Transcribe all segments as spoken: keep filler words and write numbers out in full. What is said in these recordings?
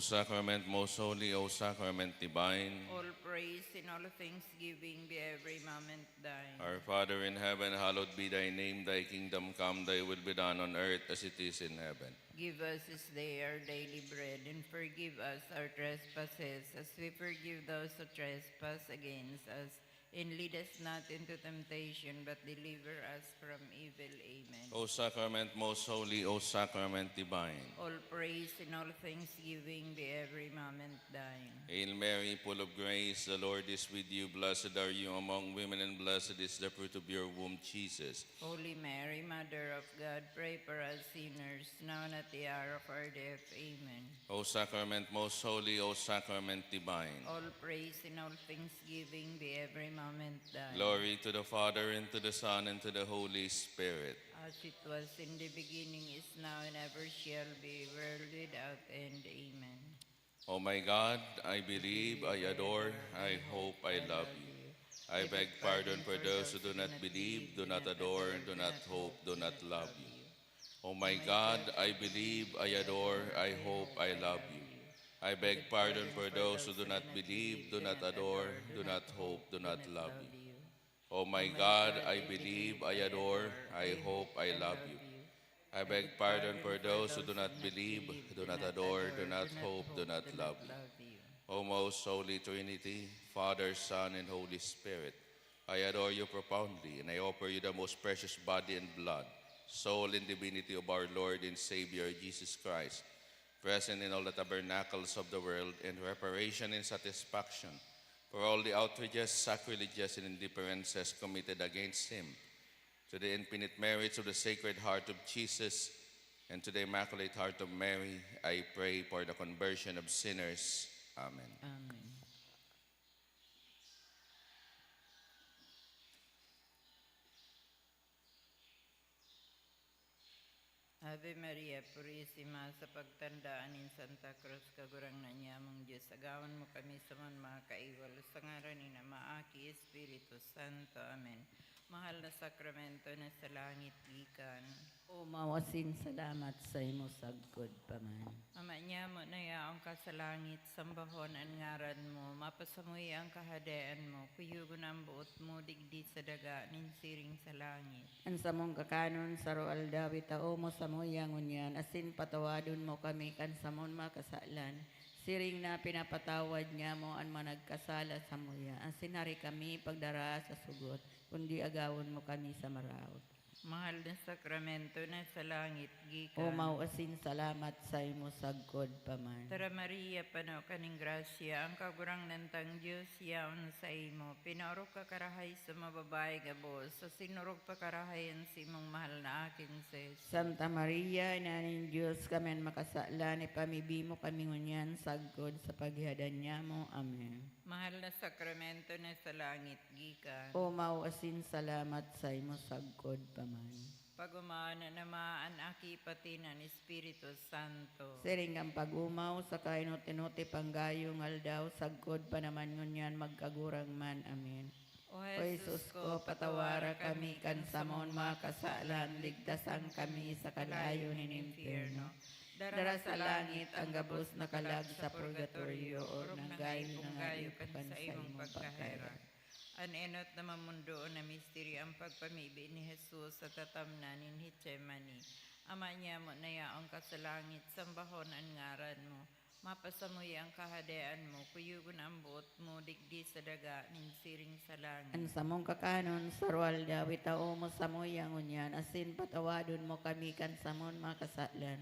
Sacrament most holy, O Sacrament divine. All praise and all thanksgiving be every moment thine. Our Father in heaven, hallowed be thy name. Thy kingdom come, thy will be done on earth as it is in heaven. Give us this day our daily bread, and forgive us our trespasses, as we forgive those who trespass against us. And lead us not into temptation, but deliver us from evil. Amen. O Sacrament most holy, O Sacrament divine. All praise and all thanksgiving be every moment thine. Hail Mary, full of grace, the Lord is with you. Blessed are you among women, and blessed is the fruit of your womb, Jesus. Holy Mary, Mother of God, pray for us sinners, now and at the hour of our death. Amen. O Sacrament most holy, O Sacrament divine. All praise and all thanksgiving be every moment thine. Glory to the Father, and to the Son, and to the Holy Spirit. As it was in the beginning, is now, and ever shall be, world without end. Amen. Oh my God, I believe, I adore, I hope, I love you. I beg pardon for those who do not believe, do not adore, do not hope, do not love you. Oh my God, I believe, I adore, I hope, I love you. I beg pardon for those who do not believe, do not adore, do not hope, do not love you. Oh my God, I believe, I adore, I hope, I love you. I beg pardon for those who do not believe, do not adore, do not hope, do not love you. O most holy Trinity, Father, Son, and Holy Spirit, I adore you profoundly, and I offer you the most precious body and blood, soul, and divinity of our Lord and Savior Jesus Christ, present in all the tabernacles of the world, in reparation and satisfaction for all the outrages, sacrileges, and indifferences committed against him. To the infinite merits of the Sacred Heart of Jesus and to the Immaculate Heart of Mary, I pray for the conversion of sinners. Amen. Amen. Ave Maria Purisima, sa pagtandaan nin Santa Cruz, Kagurangnan nyamong Diyos, agawan mo kami sa mga kaiwal, sa ngaran nin Ama, Aki, Espiritu Santo. Amen. Mahal na sakramento na sa langit gikan. O mao asin salamat saimo sagkod pa man. Ama nyamo na yaon ka sa langit, sambahon an ngaran mo, mapasamuhi an kahadean mo, kuyogon an boot mo digdi sa daga nin siring sa langit. An samong kakanon sa aroaldaw itao mo samuya ngunyan, asin patawadon mo kami kan samon mga kasalan, siring na pinapatawad nyamo an mga nagkasala samuya, asin hari kami pagdara sa sugot, kundi agawon mo kami sa maraot. Mahal na sakramento na sa langit gikan. O mao asin salamat saimo sagkod pa man. Tara Maria, pano ka nin grasya, ang Kagurangnan tang Dios yaon saimo. Pinaorog ka karahay sa mga babayi gabos, asin orog pa karahay an simong mahal na aki na si Jesus. Santa Maria, Ina nin Dios, kami an makasalan, ipamibi mo kami ngunyan sagkod sa paghihadan nyamo. Amen. Mahal na sakramento na sa langit gikan. O mao asin salamat saimo sagkod pa man. Pag-omaw na naman an Aki pati an Espiritu Santo. Siring kan pag-omaw, sa kainot-inoti panggayo nga aldaw, sagkod pa naman ngunyan magkagurang man. Amen. O Jesus ko, patawara kami kan samon mga kasalan, ligtasan kami sa kalayo nin impyerno. Dara sa langit ang gabos na kalag sa purgatorio, orog na ngayo kan saimong pagkaherak. An enot na mamundoon na misteryo, ang pagpamibi ni Jesus sa tatamnan nin Getsemani. Ama nyamo na yaon ka sa langit, sambahon an ngaran mo. Mapasamuya an kahadean mo, kuyogon an boot mo digdi sa daga nin siring sa langit. An samong kakanon sa aroaldaw itao mo samuya ngunyan, asin patawadon mo kami kan samon mga kasalan,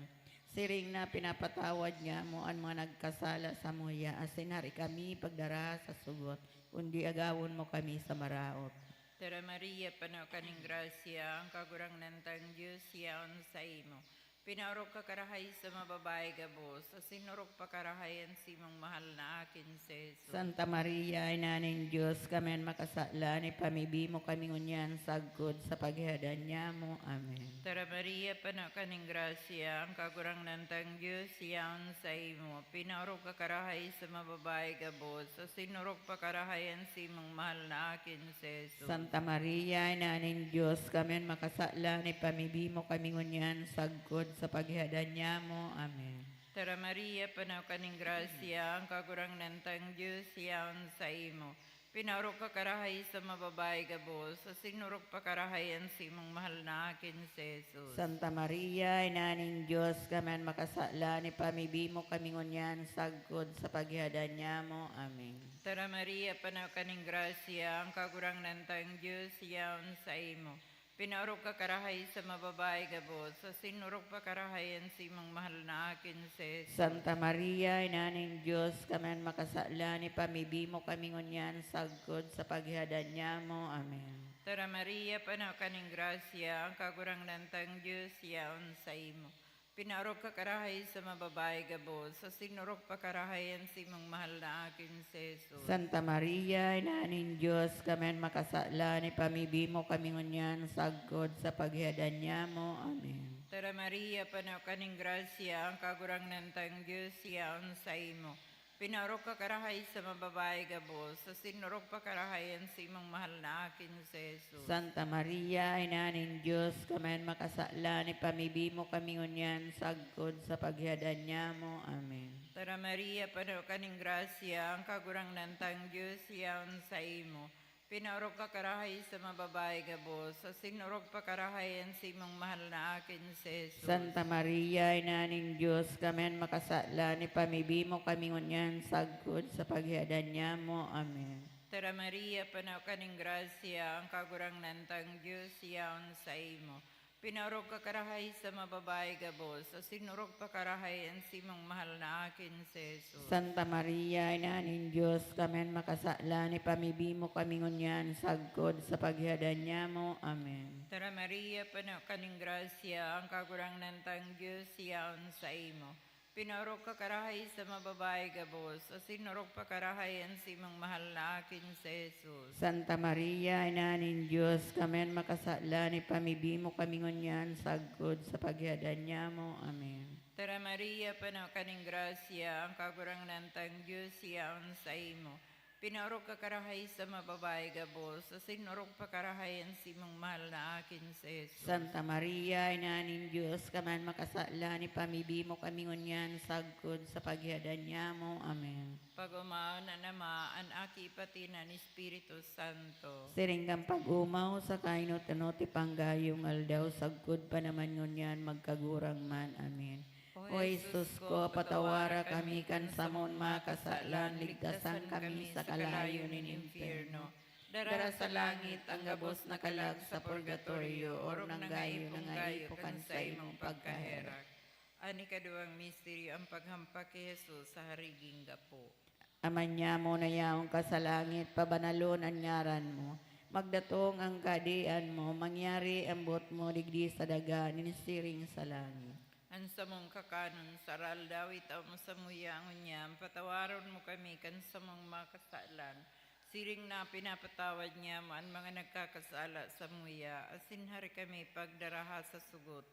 siring na pinapatawad nyamo an mga nagkasala samuya, asin hari kami pagdara sa sugot, kundi agawon mo kami sa maraot. Tara Maria, pano ka nin grasya, ang Kagurangnan tang Dios yaon saimo. Pinaorog ka karahay sa mga babayi gabos, asin orog pa karahay an simong mahal na aki na si Jesus. Santa Maria, Ina nin Dios, kami an makasalan, ipamibi mo kami ngunyan sagkod sa paghihadan nyamo. Amen. Tara Maria, pano ka nin grasya, ang Kagurangnan tang Dios yaon saimo. Pinaorog ka karahay sa mga babayi gabos, asin orog pa karahay an simong mahal na aki na si Jesus. Santa Maria, Ina nin Dios, kami an makasalan, ipamibi mo kami ngunyan sagkod sa paghihadan nyamo. Amen. Tara Maria, panaw ka ning grasya, ang Kagurangnan tang Dios yaon saimo. Pinaorog ka karahay sa mga babayi gabos, asin orog pa karahay an simong mahal na akin si Jesus. Santa Maria, Ina nin Dios, kami an makasalan, ipamibi mo kami ngunyan sagkod sa paghihadan nyamo. Amen. Tara Maria, panaw ka ning grasya, ang Kagurangnan tang Dios yaon saimo. Pinaorog ka karahay sa mga babayi gabos, asin orog pa karahay an simong mahal na akin si Jesus. Santa Maria, Ina nin Dios, kami an makasalan, ipamibi mo kami ngunyan sagkod sa paghihadan nyamo. Amen. Tara Maria, panaw ka ning grasya, ang Kagurangnan tang Dios yaon saimo. Pinaorog ka karahay sa mga babayi gabos, asin orog pa karahay an simong mahal na akin si Jesus. Santa Maria, Ina nin Dios, kami an makasalan, ipamibi mo kami ngunyan sagkod sa paghihadan nyamo. Amen. Tara Maria, panaw ka ning grasya, ang Kagurangnan tang Dios yaon saimo. Pinaorog ka karahay sa mga babayi gabos, asin orog pa karahay an simong mahal na akin si Jesus. Santa Maria, Ina nin Dios, kami an makasalan, ipamibi mo kami ngunyan sagkod sa paghihadan nyamo. Amen. Tara Maria, panaw ka ning grasya, ang Kagurangnan tang Dios yaon saimo. Pinaorog ka karahay sa mga babayi gabos, asin orog pa karahay an simong mahal na akin si Jesus. Santa Maria, Ina nin Dios, kami an makasalan, ipamibi mo kami ngunyan sagkod sa paghihadan nyamo. Amen. Tara Maria, panaw ka ning grasya, ang Kagurangnan tang Dios yaon saimo. Pinaorog ka karahay sa mga babayi gabos, asin orog pa karahay an simong mahal na akin si Jesus. Santa Maria, Ina nin Dios, kami an makasalan, ipamibi mo kami ngunyan sagkod sa paghihadan nyamo. Amen. Tara Maria, panaw ka ning grasya, ang Kagurangnan tang Dios yaon saimo. Pinaorog ka karahay sa mga babayi gabos, asin orog pa karahay an simong mahal na akin si Jesus. Santa Maria, Ina nin Dios, kami an makasalan, ipamibi mo kami ngunyan sagkod sa paghihadan nyamo. Amen. Tara Maria, panaw ka ning grasya, ang Kagurangnan tang Dios yaon saimo. Pinaorog ka karahay sa mga babayi gabos, asin orog pa karahay an simong mahal na akin si Jesus. Santa Maria, Ina nin Dios, kami an makasalan, ipamibi mo kami ngunyan sagkod sa paghihadan nyamo. Amen. Pag-omaon an Ama, an Aki, pati na an Espiritu Santo. Siring kan pag-omaw sa kainot-inot, ipanggayong aldaw, sagkod pa naman ngunyan, magkagurang man. Amen. O Jesus ko, patawara kami kan samon mga kasalan, ligtasan kami sa kalayo nin impyerno. Dara sa langit an gabos na kalag sa purgatorio, orog na gayo, na gayo kan saimong pagkaherak. An ikaduwang misteryo, an paghampak ki Jesus sa hariging gapo. Ama nyamo na yaon ka sa langit, pabanalon an ngaran mo. Magdatong an kahadean mo, mangyari an boot mo digdi sa daga nin siring sa langit. An samong kakanon sa aroaldaw, itao mo samuya ngunyan, patawaron mo kami kan samong mga kasalan, siring na pinapatawad nyamo an mga nagkakasala samuya, asin hari kami pagdaraha sa sugot,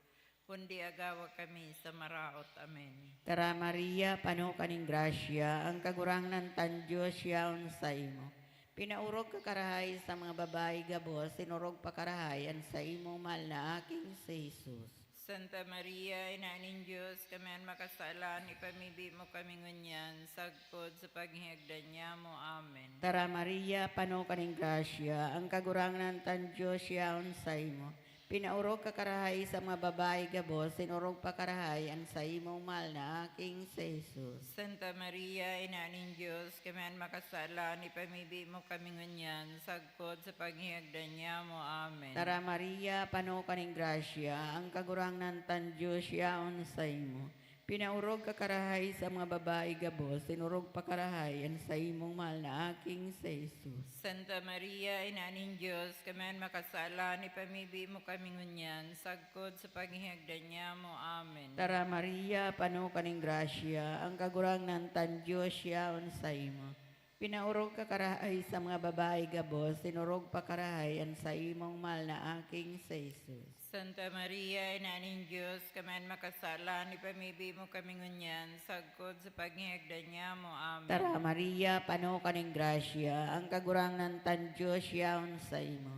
kundi agawa kami sa maraot. Amen. Tara, Maria, pano ka nin grasya, ang Kagurangnan tan Dios yaon saimo. Pinaorog ka karahay sa mga babayi gabos, sinorog pa karahay an saimong mahal na Aking si Jesus. Santa Maria, Ina nin Dios, kami an makasalan, ipamibi mo kami ngunyan, sagkod sa paghihagdan nyamo. Amen. Tara, Maria, pano ka nin grasya, ang Kagurangnan tan Dios yaon saimo. Pinaorog ka karahay sa mga babayi gabos, sinorog pa karahay an saimong mahal na Aking si Jesus. Santa Maria, Ina nin Dios, kami an makasalan, ipamibi mo kami ngunyan, sagkod sa paghihagdan nyamo. Amen. Tara, Maria, pano ka nin grasya, ang Kagurangnan tan Dios yaon saimo. Pinaorog ka karahay sa mga babayi gabos, sinorog pa karahay an saimong mahal na Aking si Jesus. Santa Maria, Ina nin Dios, kami an makasalan, ipamibi mo kami ngunyan, sagkod sa paghihagdan nyamo. Amen. Tara, Maria, pano ka nin grasya, ang Kagurangnan tan Dios yaon saimo. Pinaorog ka karahay sa mga babayi gabos, sinorog pa karahay an saimong mahal na Aking si Jesus. Santa Maria, Ina nin Dios, kami an makasalan, ipamibi mo kami ngunyan, sagkod sa paghihagdan nyamo. Amen. Tara, Maria, pano ka nin grasya, ang Kagurangnan tan Dios yaon saimo.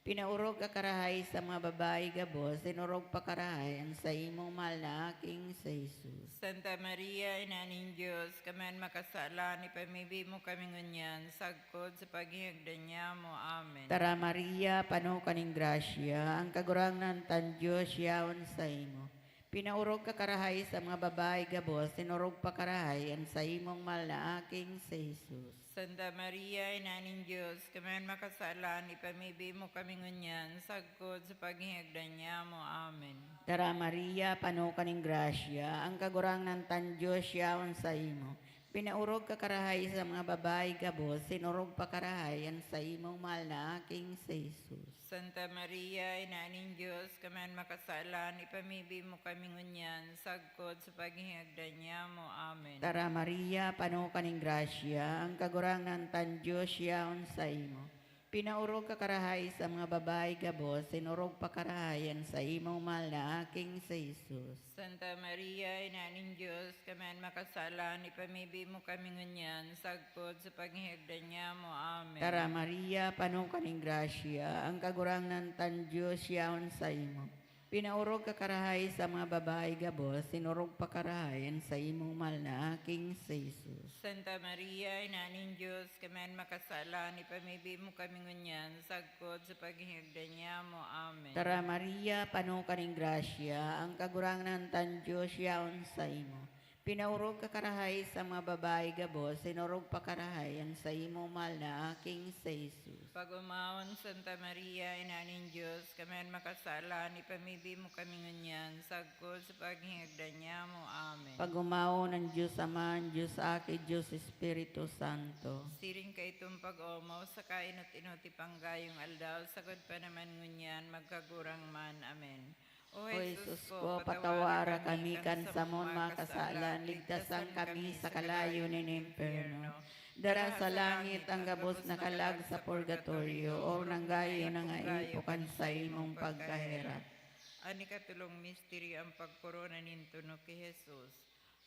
Pinaorog ka karahay sa mga babayi gabos, asin orog pa karahay an saimong mahal na Aking si Jesus. Santa Maria, Ina nin Dios, kami an makasalan, ipamibi mo kami ngunyan, sagkod sa paghihagdan niamo. Amen. Tara, Maria, pano ka nin grasya, ang Kagurangnan tang Dios yaon saimo. Pinaorog ka karahay sa mga babayi gabos, asin orog pa karahay an saimong mahal na Aking si Jesus. Santa Maria, Ina nin Dios, kami an makasalan, ipamibi mo kami ngunyan, sagkod sa paghihagdan niamo. Amen. Tara, Maria, pano ka nin grasya, ang Kagurangnan tang Dios yaon saimo. Pinaorog ka karahay sa mga babayi gabos, asin orog pa karahay an saimong mahal na Aking si Jesus. Santa Maria, Ina nin Dios, kami an makasalan, ipamibi mo kami ngunyan, sagkod sa paghihagdan niamo. Amen. Tara, Maria, pano ka nin grasya, ang Kagurangnan tang Dios yaon saimo. Pinaorog ka karahay sa mga babayi gabos, asin orog pa karahay an saimong mahal na Aking si Jesus. Santa Maria, Ina nin Dios, kami an makasalan, ipamibi mo kami ngunyan, sagkod sa paghihagdan niamo. Amen. Tara, Maria, pano ka nin grasya, ang Kagurangnan tang Dios yaon saimo. Pinaorog ka karahay sa mga babayi gabos, asin orog pa karahay an saimong mahal na Aking si Jesus. Santa Maria, Ina nin Dios, kami an makasalan, ipamibi mo kami ngunyan, sagkod sa paghihagdan niamo. Amen. Tara, Maria, pano ka nin grasya, ang Kagurangnan tang Dios yaon saimo. Pinaorog ka karahay sa mga babayi gabos, asin orog pa karahay an saimong mahal na Aking si Jesus. Pag-omawon, Santa Maria, Ina nin Dios, kami an makasalan, ipamibi mo kami ngunyan, sagkod sa paghihagdan niamo. Amen. Pag-omawon an Dios Ama, an Dios Aki, Dios Espiritu Santo. Siring kaitong pag-omaw sa kainot-inot ipanggayong aldaw, sagkod pa naman ngunyan, magkagurang man. Amen. O Jesus ko, patawara kami kan samon mga kasalan, ligtasan kami sa kalayo nin impyerno. Dara sa langit ang gabos na kalag sa purgatorio, o nanggayo na nga ipo kan saimong pagkaherak. An ikatulong misteryo, ang pagkorona nin tunok ki Jesus.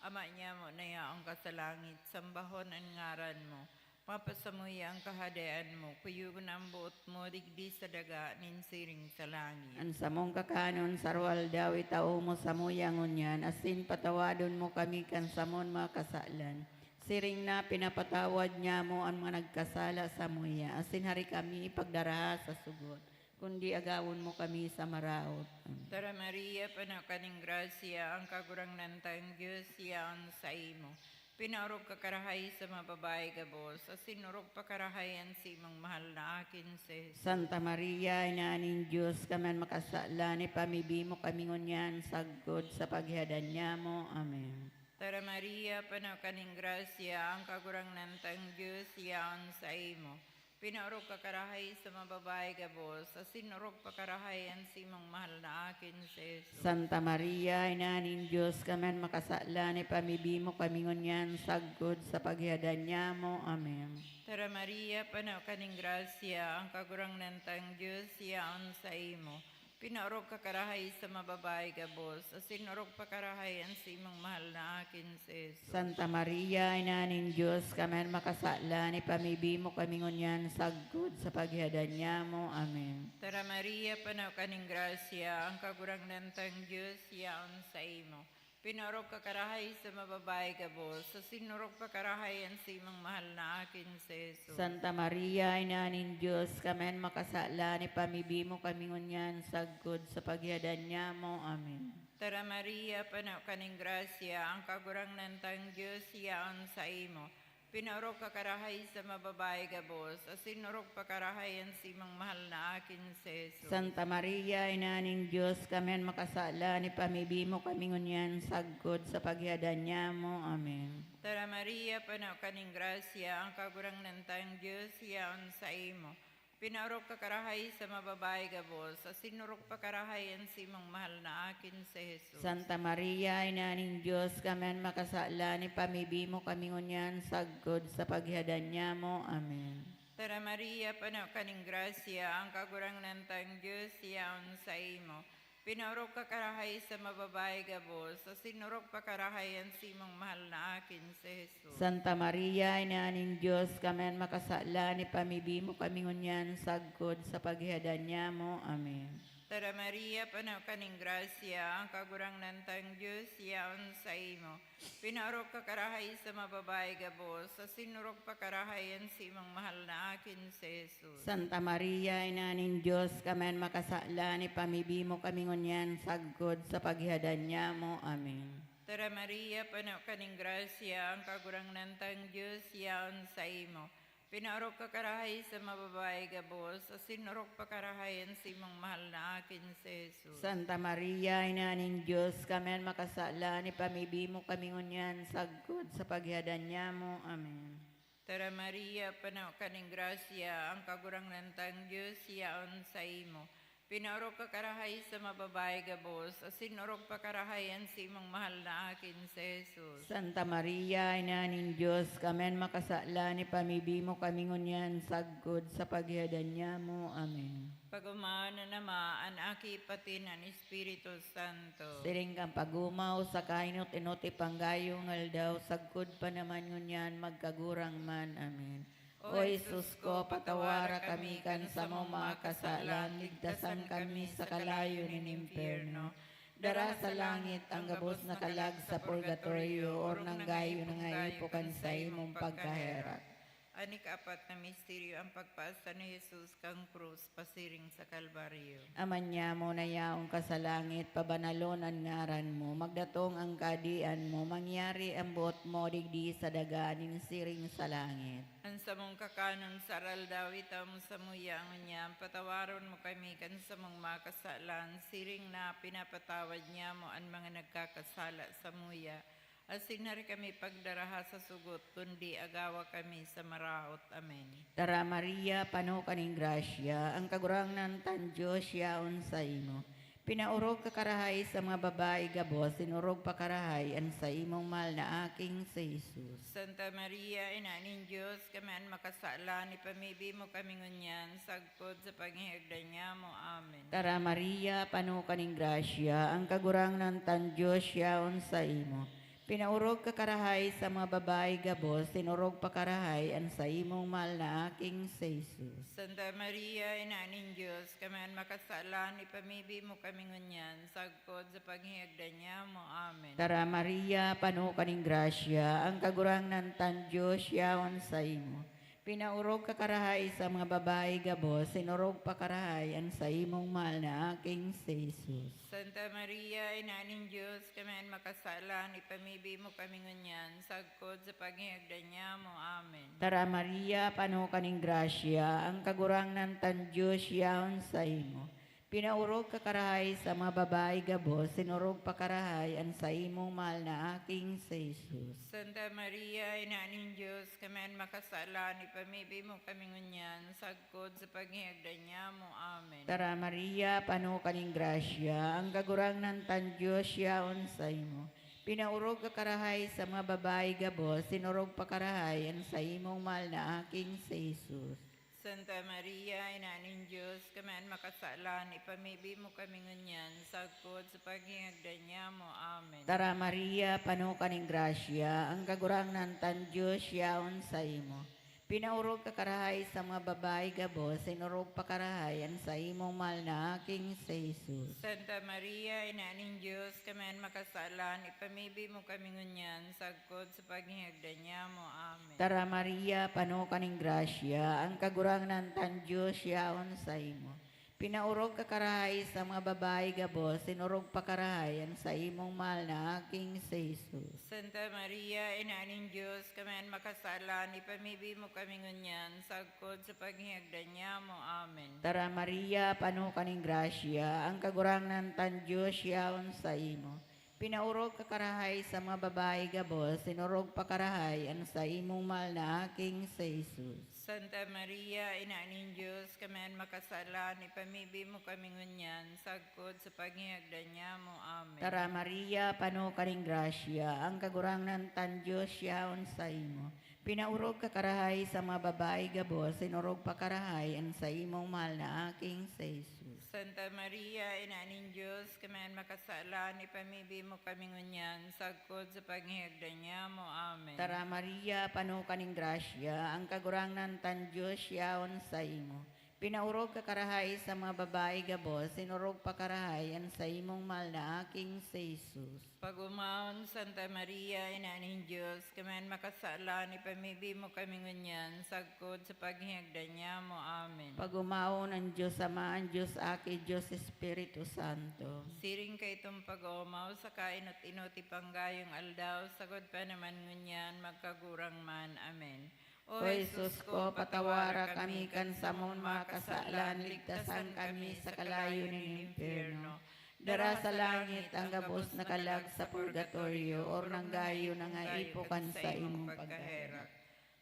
Ama niamo na yaon ka sa langit, sambahon an ngaran mo. Mapasamuya an Kahadean mo, kuyogon an boot mo digdi sa daga nin siring sa langit. An samong kakanon sa aroaldaw itao mo samuya ngunyan, asin patawadon mo kami kan samon mga kasalan, siring na pinapatawad niamo an mga nagkasala samuya, asin hari kami ipagdaraha sa sugot, kundi agawon mo kami sa maraot. Amen. Tara, Maria, pano ka nin grasya, ang Kagurangnan tang Dios yaon saimo. Pinaorog ka karahay sa mga babayi gabos, asin orog pa karahay an saimong mahal na Aki si Jesus. Santa Maria, Ina nin Dios, kami an makasalan, ipamibi mo kami ngunyan sagkod sa paghihadan niamo. Amen. Tara, Maria, pano ka nin grasya, ang Kagurangnan tang Dios yaon saimo. Pinaorog ka karahay sa mga babayi gabos, asin orog pa karahay an saimong mahal na Aki si Jesus. Santa Maria, Ina nin Dios, kami an makasalan, ipamibi mo kami ngunyan sagkod sa paghihadan niamo. Amen. Tara, Maria, pano ka nin grasya, ang Kagurangnan tang Dios yaon saimo. Pinaorog ka karahay sa mga babayi gabos, asin orog pa karahay an saimong mahal na Aki si Jesus. Santa Maria, Ina nin Dios, kami an makasalan, ipamibi mo kami ngunyan sagkod sa paghihadan niamo. Amen. Tara, Maria, pano ka nin grasya, ang Kagurangnan tang Dios yaon saimo. Pinaorog ka karahay sa mga babayi gabos, asin orog pa karahay an saimong mahal na Aki si Jesus. Santa Maria, Ina nin Dios, kami an makasalan, ipamibi mo kami ngunyan sagkod sa paghihadan niamo. Amen. Tara, Maria, pano ka nin grasya, ang Kagurangnan tang Dios yaon saimo. Pinaorog ka karahay sa mga babayi gabos, asin orog pa karahay an saimong mahal na Aki si Jesus. Santa Maria, Ina nin Dios, kami an makasalan, ipamibi mo kami ngunyan sagkod sa paghihadan niamo. Amen. Tara, Maria, pano ka nin grasya, ang Kagurangnan tang Dios yaon saimo. Pinaorog ka karahay sa mga babayi gabos, asin orog pa karahay an saimong mahal na Aki si Jesus. Santa Maria, Ina nin Dios, kami an makasalan, ipamibi mo kami ngunyan sagkod sa paghihadan niamo. Amen. Tara, Maria, pano ka nin grasya, ang Kagurangnan tang Dios yaon saimo. Pinaorog ka karahay sa mababae gabos, asin orog pa karahay an simong mahal na akin si Jesus. Santa Maria, Ina nin Dios, kami an makasalan, ipamibi mo kami ngunyan sagkod sa paghihadan nyamo. Amen. Tara Maria, pano ka ning grasya, ang Kagurangnan tang Dios yaon saimo. Pinaorog ka karahay sa mababae gabos, asin orog pa karahay an simong mahal na akin si Jesus. Santa Maria, Ina nin Dios, kami an makasalan, ipamibi mo kami ngunyan sagkod sa paghihadan nyamo. Amen. Tara Maria, pano ka ning grasya, ang Kagurangnan tang Dios yaon saimo. Pinaorog ka karahay sa mababae gabos, asin orog pa karahay an simong mahal na akin si Jesus. Santa Maria, Ina nin Dios, kami an makasalan, ipamibi mo kami ngunyan sagkod sa paghihadan nyamo. Amen. Tara Maria, pano ka ning grasya, ang Kagurangnan tang Dios yaon saimo. Pinaorog ka karahay sa mababae gabos, asin orog pa karahay an simong mahal na akin si Jesus. Santa Maria, Ina nin Dios, kami an makasalan, ipamibi mo kami ngunyan sagkod sa paghihadan nyamo. Amen. Pag-omaon an Ama, an Aki, pati an Espiritu Santo. Siring kan pag-omaw sa kainot-inot, ipanggayo ng aldaw, sagkod pa naman ngunyan, magkagurang man. Amen. O Jesus ko, patawara kami kan samong mga kasalan, ligtasan kami sa kalayo nin impyerno. Dara sa langit ang gabos na kalag sa purgatorio, orog na gayo na nga ipo kan saimong pagkaherak. An ikaapat na misteryo, ang pagpaasta ni Jesus kan krus pasiring sa Kalbaryo. Ama nyamo na yaon ka sa langit, pabanalon an ngaran mo, magdatong ang kaadian mo, mangyari an boot mo digdi sa daga nin siring sa langit. An samong kakanon sa aroaldaw, itao mo samuya ngunyan, patawaron mo kami kan samong mga kasalan, siring na pinapatawad nyamo an mga nagkakasala samuya. Asin hari kami pagdaraha sa sugot, kundi agawa kami sa maraot. Amen. Tara Maria, pano ka nin grasya, ang Kagurangnan tang Dios yaon saimo. Pinaorog ka karahay sa mga babae gabos, asin orog pa karahay an saimong mahal na aking si Jesus. Santa Maria, Ina nin Dios, kami an makasalan, ipamibi mo kami ngunyan, sagkod sa paghihagdan nyamo. Amen. Tara Maria, pano ka nin grasya, ang Kagurangnan tang Dios yaon saimo. Pinaorog ka karahay sa mga babae gabos, asin orog pa karahay an saimong mahal na aking si Jesus. Santa Maria, Ina nin Dios, kami an makasalan, ipamibi mo kami ngunyan, sagkod sa paghihagdan nyamo. Amen. Tara Maria, pano ka nin grasya, ang Kagurangnan tang Dios yaon saimo. Pinaorog ka karahay sa mga babae gabos, asin orog pa karahay an saimong mahal na aking si Jesus. Santa Maria, Ina nin Dios, kami an makasalan, ipamibi mo kami ngunyan, sagkod sa paghihagdan nyamo. Amen. Tara Maria, pano ka nin grasya, ang Kagurangnan tang Dios yaon saimo. Pinaorog ka karahay sa mga babae gabos, asin orog pa karahay an saimong mahal na aking si Jesus. Santa Maria, Ina nin Dios, kami an makasalan, ipamibi mo kami ngunyan, sagkod sa paghihagdan nyamo. Amen. Tara Maria, pano ka nin grasya, ang Kagurangnan tang Dios yaon saimo. Pinaorog ka karahay sa mga babae gabos, asin orog pa karahay an saimong mahal na aking si Jesus. Santa Maria, Ina nin Dios, kami an makasalan, ipamibi mo kami ngunyan, sagkod sa paghihagdan nyamo. Amen. Tara Maria, pano ka nin grasya, ang Kagurangnan tang Dios yaon saimo. Pinaorog ka karahay sa mga babae gabos, asin orog pa karahay an saimong mahal na aking si Jesus. Santa Maria, Ina nin Dios, kami an makasalan, ipamibi mo kami ngunyan, sagkod sa paghihagdan nyamo. Amen. Tara Maria, pano ka nin grasya, ang Kagurangnan tang Dios yaon saimo. Pinaorog ka karahay sa mga babae gabos, asin orog pa karahay an saimong mahal na aking si Jesus. Santa Maria, Ina nin Dios, kami an makasalan, ipamibi mo kami ngunyan, sagkod sa paghihagdan nyamo. Amen. Tara Maria, pano ka nin grasya, ang Kagurangnan tang Dios yaon saimo. Pinaorog ka karahay sa mga babae gabos, asin orog pa karahay an saimong mahal na aking si Jesus. Santa Maria, Ina nin Dios, kami an makasalan, ipamibi mo kami ngunyan, sagkod sa paghihagdan nyamo. Amen. Tara Maria, pano ka nin grasya, ang Kagurangnan tang Dios yaon saimo. Pinaorog ka karahay sa mga babayi gabos, asin orog pa karahay an saimong mahal na aking si Jesus. Santa Maria, Ina nin Dios, kami an makasalan, ipamibi mo kami ngunyan, sagkod sa paghihagdan nyamo. Amen. Tara, Maria, pano ka nin grasya, ang Kagurangnan tang Dios yaon saimo. Pinaorog ka karahay sa mga babayi gabos, asin orog pa karahay an saimong mahal na aking si Jesus. Pag-omawon, Santa Maria, Ina nin Dios, kami an makasalan, ipamibi mo kami ngunyan, sagkod sa paghihagdan nyamo. Amen. Pag-omawon an Dios Ama, an Dios Aki, Dios Espiritu Santo. Siring kaitong pag-oomaw sa kainot-inot ipanggayong aldaw, sagkod pa naman ngunyan, magkagurang man. Amen. O Jesus ko, patawara kami kan samong mga kasalan, ligtasan kami sa kalayo nin impyerno. Dara sa langit ang gabos na kalag sa purgatorio, orog na ngani an naipo kan saimong pagkaherak.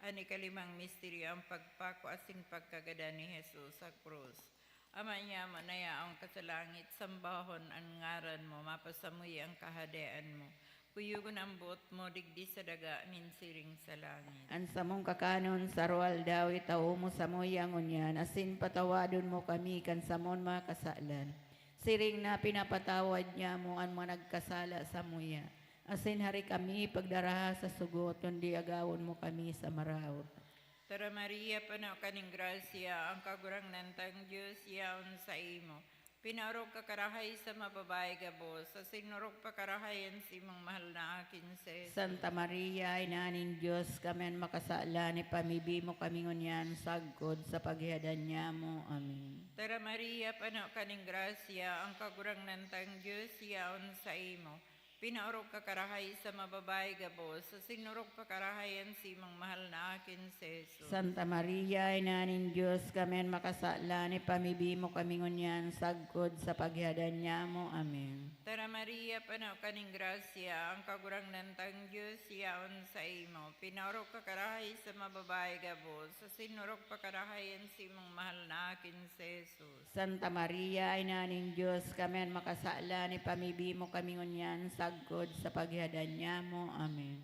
An ikalimang misteryo, ang pagpako asin pagkagadan ni Jesus sa krus. Ama nyamo na yaon ka sa langit, sambahon an ngaran mo, mapasamuya an kahadean mo. Kuyogon an boot mo digdi sa daga nin siring sa langit. An samong kakanon sa aroaldaw, itao mo samuya ngunyan, asin patawadon mo kami kan samong mga kasalan, siring na pinapatawad nyamo an mga nagkasala samuya. Asin hari kami pagdaraha sa sugot, kundi agawon mo kami sa maraot. Tara, Maria, pano ka nin grasya, ang Kagurangnan tang Dios yaon saimo. Pinaorog ka karahay sa mga babayi gabos, asin orog pa karahay an saimong mahal na akin si Jesus. Santa Maria, Ina nin Dios, kami an makasalan, ipamibi mo kami ngunyan sagkod sa paghihadan nyamo. Amen. Tara, Maria, pano ka nin grasya, ang Kagurangnan tang Dios yaon saimo. Pinaorog ka karahay sa mga babayi gabos, asin orog pa karahay an saimong mahal na akin si Jesus. Santa Maria, Ina nin Dios, kami an makasalan, ipamibi mo kami ngunyan sagkod sa paghihadan nyamo. Amen. Tara, Maria, pano ka nin grasya, ang Kagurangnan tang Dios yaon saimo. Pinaorog ka karahay sa mga babayi gabos, asin orog pa karahay an saimong mahal na akin si Jesus. Santa Maria, Ina nin Dios, kami an makasalan, ipamibi mo kami ngunyan sagkod sa paghihadan nyamo. Amen.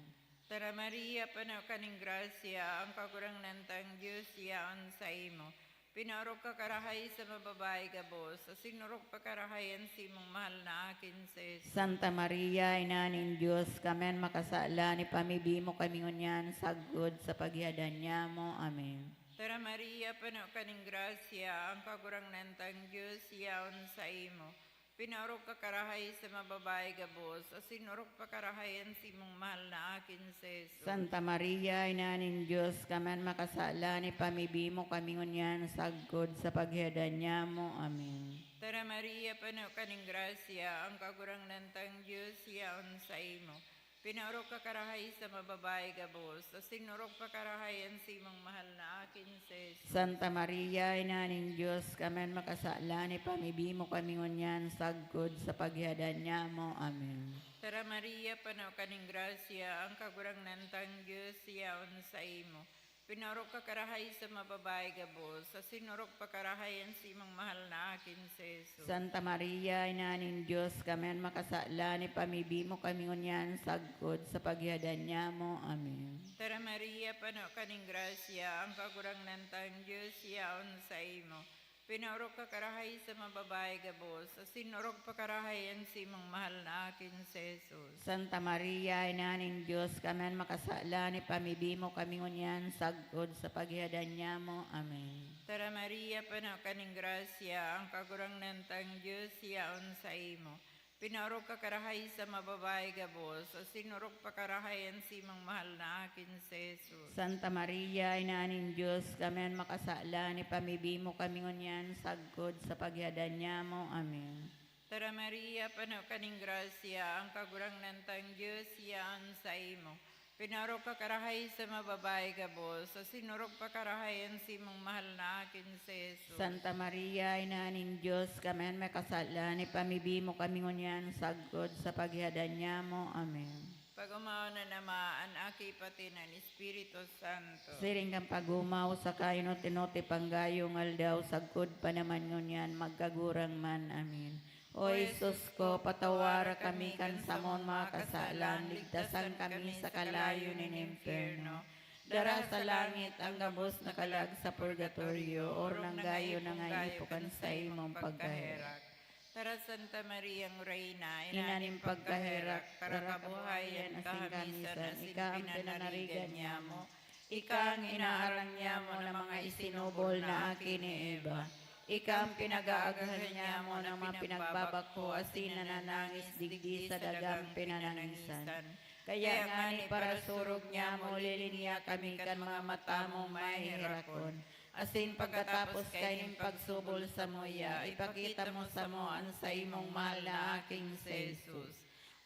Tara, Maria, pano ka nin grasya, ang Kagurangnan tang Dios yaon saimo. Pinaorog ka karahay sa mga babayi gabos, asin orog pa karahay an saimong mahal na akin si Jesus. Santa Maria, Ina nin Dios, kami an makasalan, ipamibi mo kami ngunyan sagkod sa paghihadan nyamo. Amen. Tara, Maria, pano ka nin grasya, ang Kagurangnan tang Dios yaon saimo. Pinaorog ka karahay sa mga babayi gabos, asin orog pa karahay an saimong mahal na akin si Jesus. Santa Maria, Ina nin Dios, kami an makasalan, ipamibi mo kami ngunyan sagkod sa paghihadan nyamo. Amen. Tara, Maria, pano ka nin grasya, ang Kagurangnan tang Dios yaon saimo. Pinaorog ka karahay sa mga babayi gabos, asin orog pa karahay an saimong mahal na akin si Jesus. Santa Maria, Ina nin Dios, kami an makasalan, ipamibi mo kami ngunyan sagkod sa paghihadan nyamo. Amen. Tara, Maria, pano ka nin grasya, ang Kagurangnan tang Dios yaon saimo. Pinaorog ka karahay sa mga babayi gabos, asin orog pa karahay an saimong mahal na akin si Jesus. Santa Maria, Ina nin Dios, kami an makasalan, ipamibi mo kami ngunyan sagkod sa paghihadan nyamo. Amen. Tara, Maria, pano ka nin grasya, ang Kagurangnan tang Dios yaon saimo. Pinaorog ka karahay sa mga babayi gabos, asin orog pa karahay an saimong mahal na akin si Jesus. Santa Maria, Ina nin Dios, kami an makasalan, ipamibi mo kami ngunyan sagkod sa paghihadan nyamo. Amen. Tara, Maria, pano ka nin grasya, ang Kagurangnan tang Dios yaon saimo. Pinaorog ka karahay sa mga babayi gabos, asin orog pa karahay an saimong mahal na akin si Jesus. Santa Maria, Ina nin Dios, kami an makasalan, ipamibi mo kami ngunyan sagkod sa paghihadan nyamo. Amen. Tara, Maria, pano ka nin grasya, ang Kagurangnan tang Dios yaon saimo. Pinaorog ka karahay sa mga babayi gabos, asin orog pa karahay an saimong mahal na akin si Jesus. Santa Maria, Ina nin Dios, kami an makasalan, ipamibi mo kami ngunyan sagkod sa paghihadan nyamo. Amen. Pag-omawon an Ama, an Aki, pati an Espiritu Santo. Siring kan pag-omaw sa kainot-inot ipanggayong aldaw, sagkod pa naman ngunyan, magkagurang man. Amen. O Jesus ko, patawara kami kan samon mga kasalan, ligtasan kami sa kalayo nin impyerno. Dara sa langit ang gabos na kalag sa purgatorio, orog na ngani ipon kan saimong pagkaherak. Tara, Santa Mariang Reina, ina nin pagkaherak, karakabuhayan asin kahamisan, ika an pinanarigan nyamo. Ika an inaarang nyamo na mga isinubol na aki ni Eva. Ika an pinag-aagahan nyamo na mga pinagbabakho asin nananangis digdi sa dagang pinanangisan. Kaya ngani, parasurog nyamo, lilinya kami kan mga mata mong maheherakon. Asin pagkatapos kaining pagsubol samuya, ipakita mo samo an saimong mahal na aking si Jesus.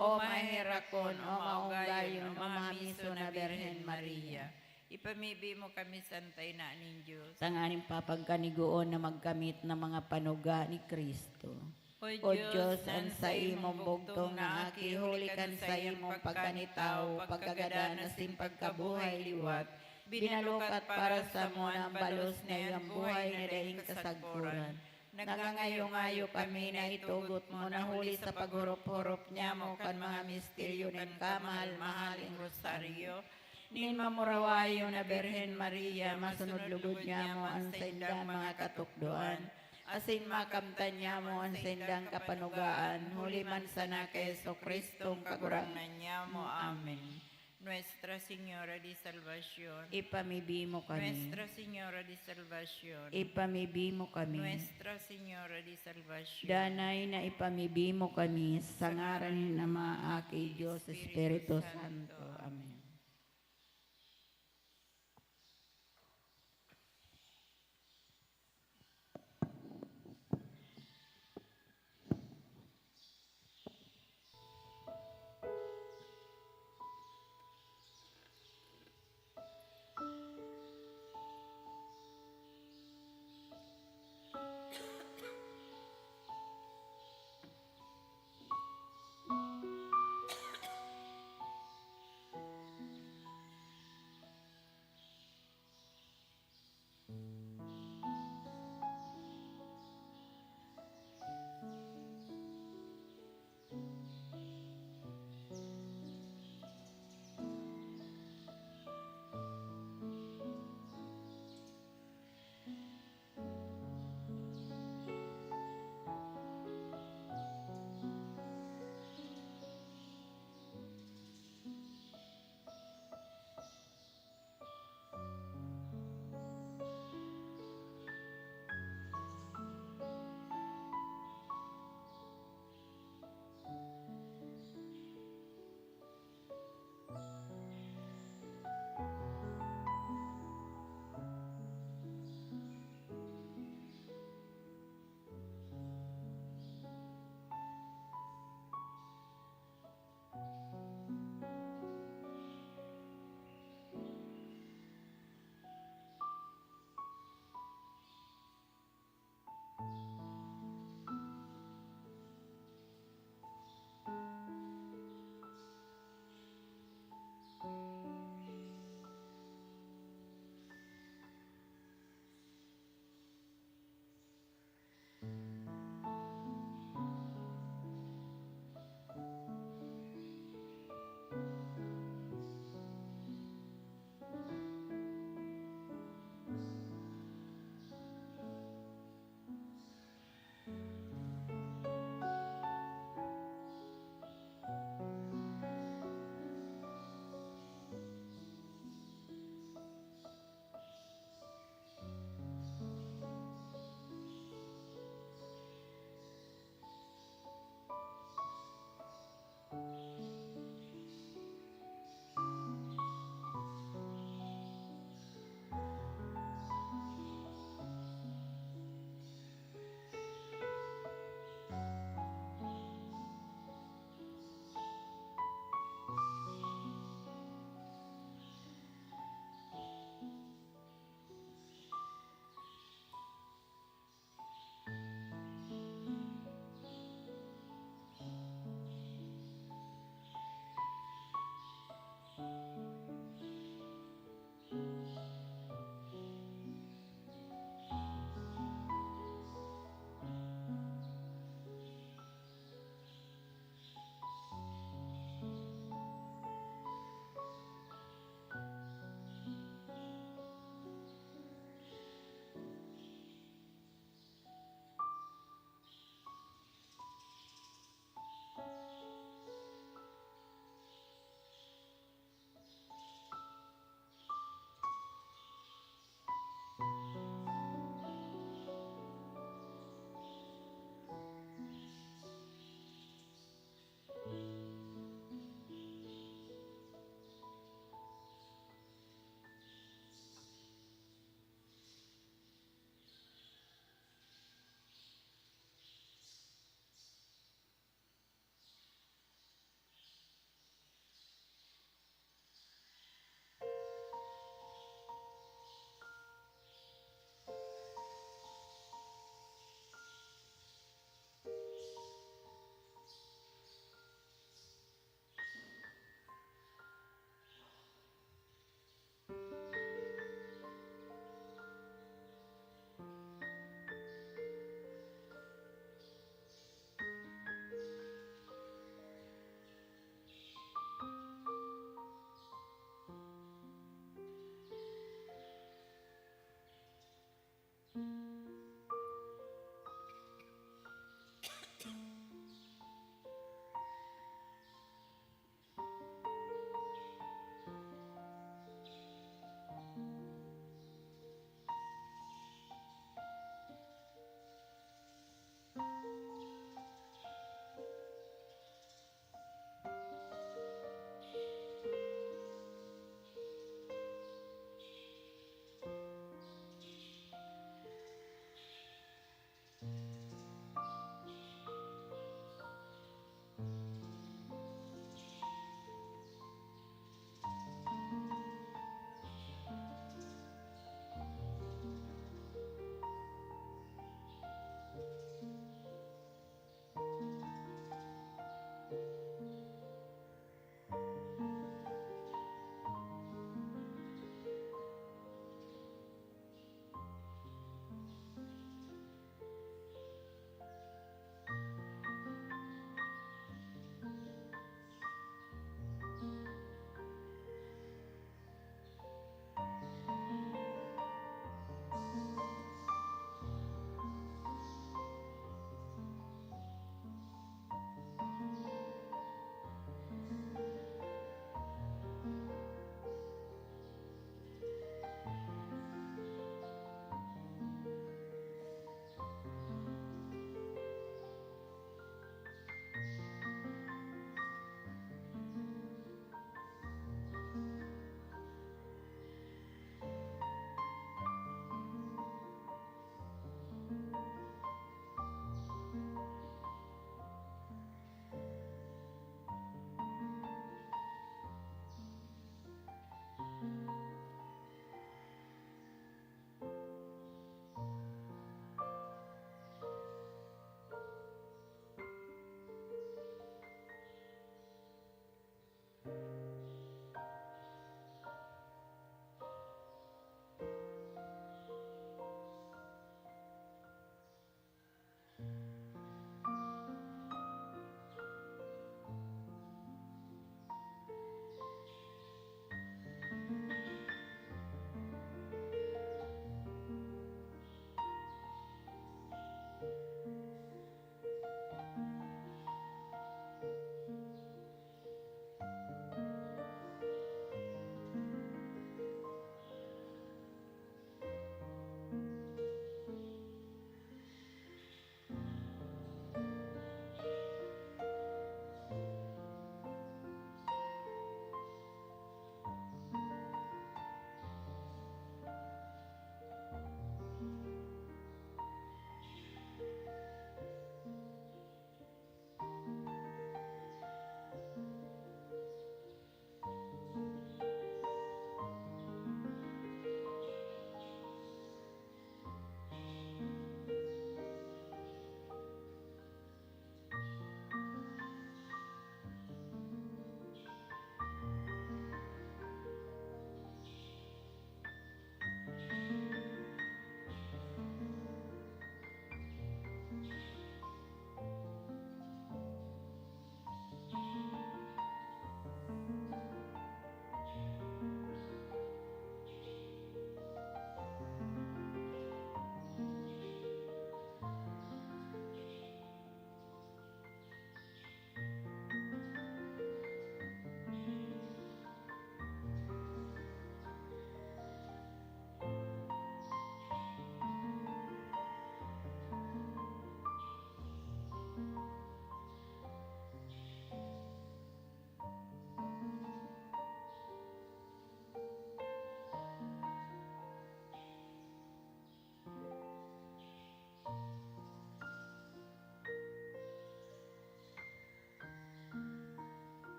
O maheherakon, o maunggayon, o mahamiso na Birhen Maria, ipamibi mo kami, Santa Ina nin Dios, tanganing papagkanigoon na magkamit na mga panuga ni Cristo. O Dios, an saimong bugtong na aki, huli kan saimong pagkanitawo, pagkagadan asin pagkabuhay liwat, binalukat para samo an balos na iyang buhay na daing kasagkoran. Nagngangayo-ngayo kami na itugot mo na huli sa paghorop-horop nyamo kan mga misteryo nin kamahal-mahaling rosaryo nin mamurawayon na Birhen Maria, masunod lugod nyamo an saindang mga katukdoan, asin makamtan nyamo an saindang kapanugaan, huli man sana ki Jesu-Cristong Kagurangnan nyamo. Amen. Nuestra Señora de Salvacion. Ipamibi mo kami. Nuestra Señora de Salvacion. Ipamibi mo kami. Nuestra Señora de Salvacion. Danay na ipamibi mo kami sa ngaran nin Ama, Aki, Dios, Espiritu Santo. Amen.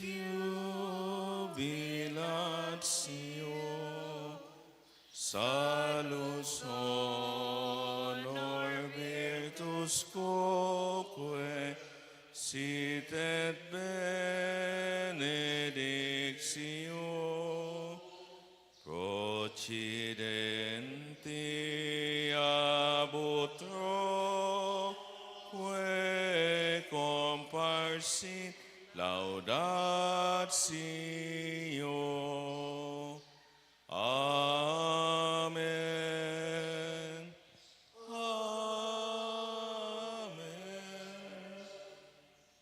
Jubilatio, Salus honor virtus quoque sit et benedictio procidenti ab utroque comparsit laudatio. Amen. Amen.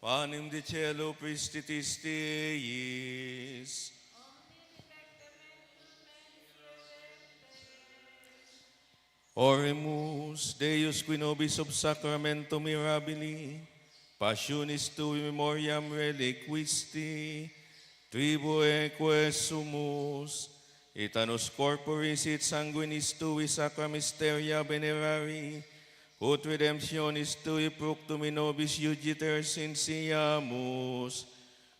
Panem de caelo pristitis Deis. Oremus, Deus qui nobis ob sacramento mirabili, passionis tui memoriam reliquisti, tribueque sumus, et annos corporis et sanguinis tui sacra mysteria venerari, ut redemptionis tui promptumi nobis iugiter siamus,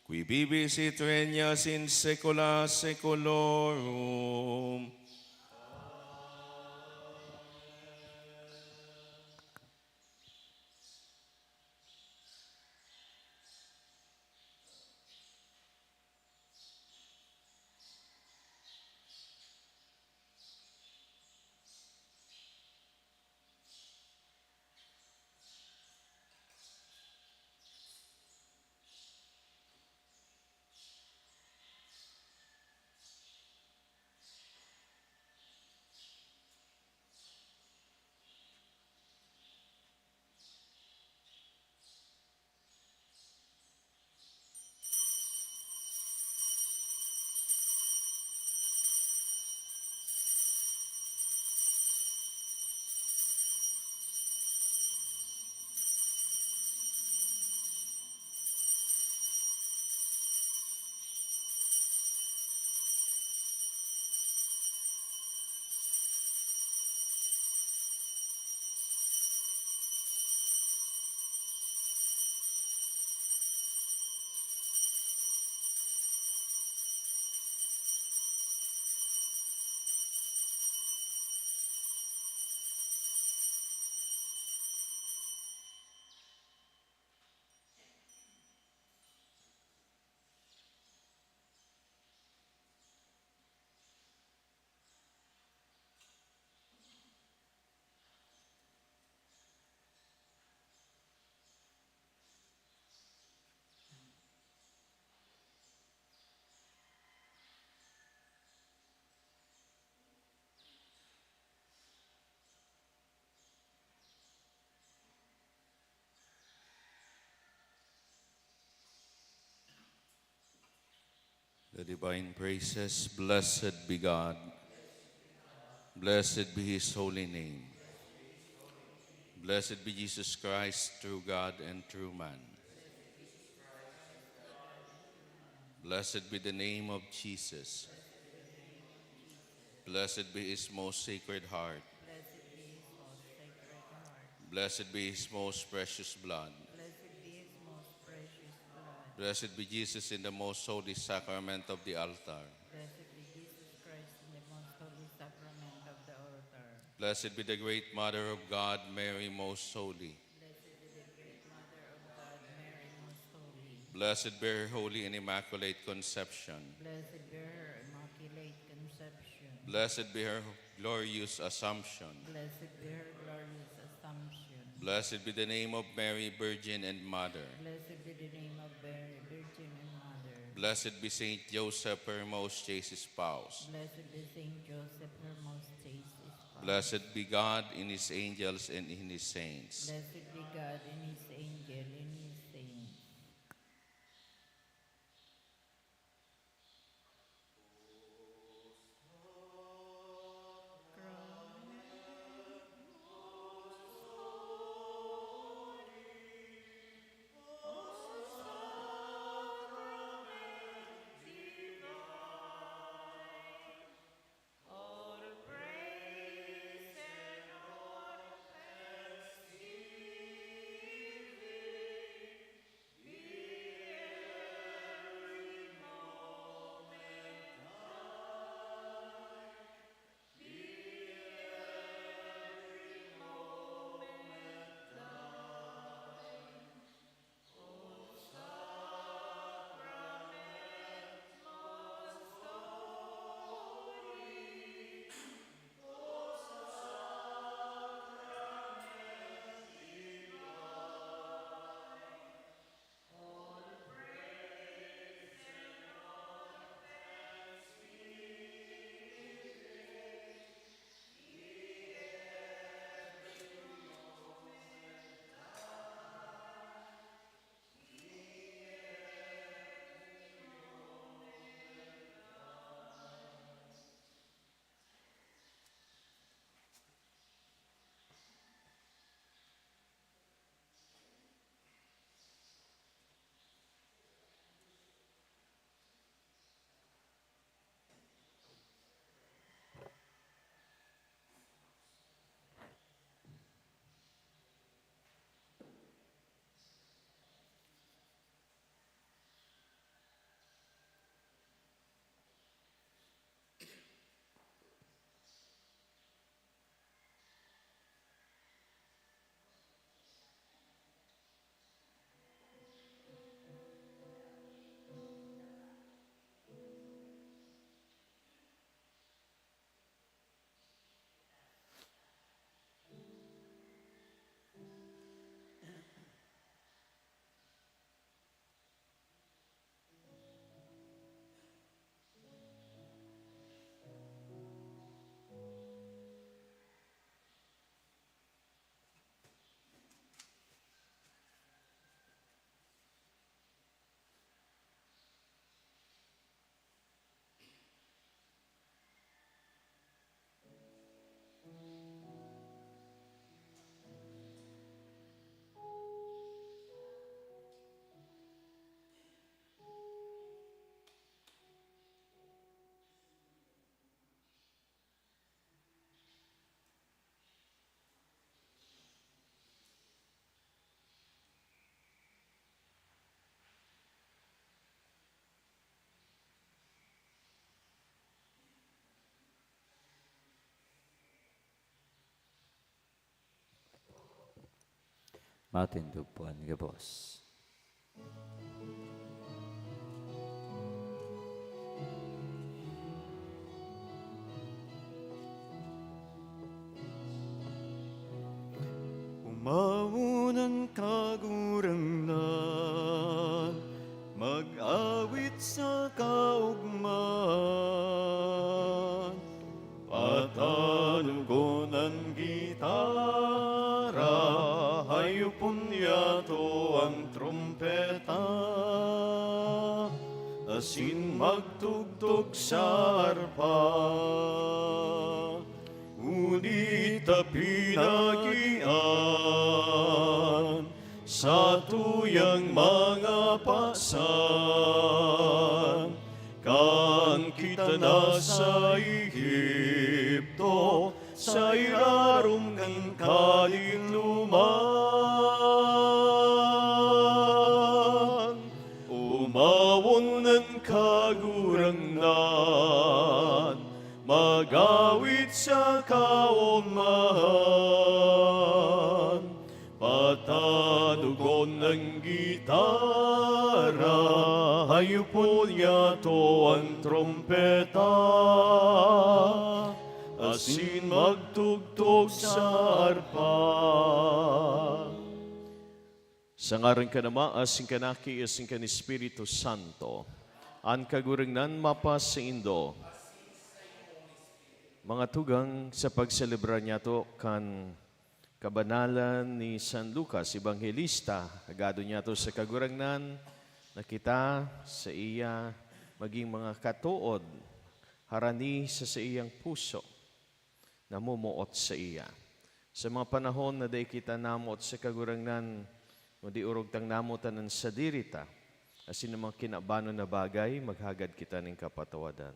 qui vivis et regnas in saecula saeculorum. The divine praises, blessed be God. Blessed be his holy name. Blessed be Jesus Christ, true God and true man. Blessed be the name of Jesus. Blessed be his most sacred heart. Blessed be his most sacred heart. Blessed be his most precious blood. Blessed be his most precious blood. Blessed be Jesus in the most holy sacrament of the altar. Blessed be Jesus Christ in the most holy sacrament of the altar. Blessed be the great Mother of God, Mary Most Holy. Blessed be the great Mother of God, Mary Most Holy. Blessed be her holy and immaculate conception. Blessed be her immaculate conception. Blessed be her glorious assumption. Blessed be her glorious assumption. Blessed be the name of Mary, Virgin and Mother. Blessed be the name of Mary, Virgin and Mother. Blessed be Saint Joseph, her most chaste spouse. Blessed be Saint Joseph, her most chaste spouse. Blessed be God in his angels and in his saints. Blessed be God in his angel, in his saints. Matindog po an gabos. Umawon an Kagurangnan, mag-awit sa kaogmahan. Patanugon an gitara, hayopon niyato an trumpeta, asin magtugtog sa arpa. Huli ta pinagian satuyang mga pasan, kan kita nasa Egipto, sa irarom kan kadidloman. Umawon an Kagurangnan, mag-awit sa kaogmahan. Patanugon an gitara, hayopon niyato an trompeta, asin magtugtog sa arpa. Sa ngaran kan Ama, asin kan Aki, asin kan Espiritu Santo. An Kagurangnan mapasaindo. Mga tugang, sa pagselebrar niyato kan kabanalan ni San Lucas Ebanghelista, agado niyato sa Kagurangnan na kita saiya magin mga katood, harani sa saiyang puso, namomoot saiya. Sa mga panahon na dai kita namoot sa Kagurangnan, kundi orog tang namotan an sadiri ta, asin an mga kinabanon na bagay, maghagad kita nin kapatawadan.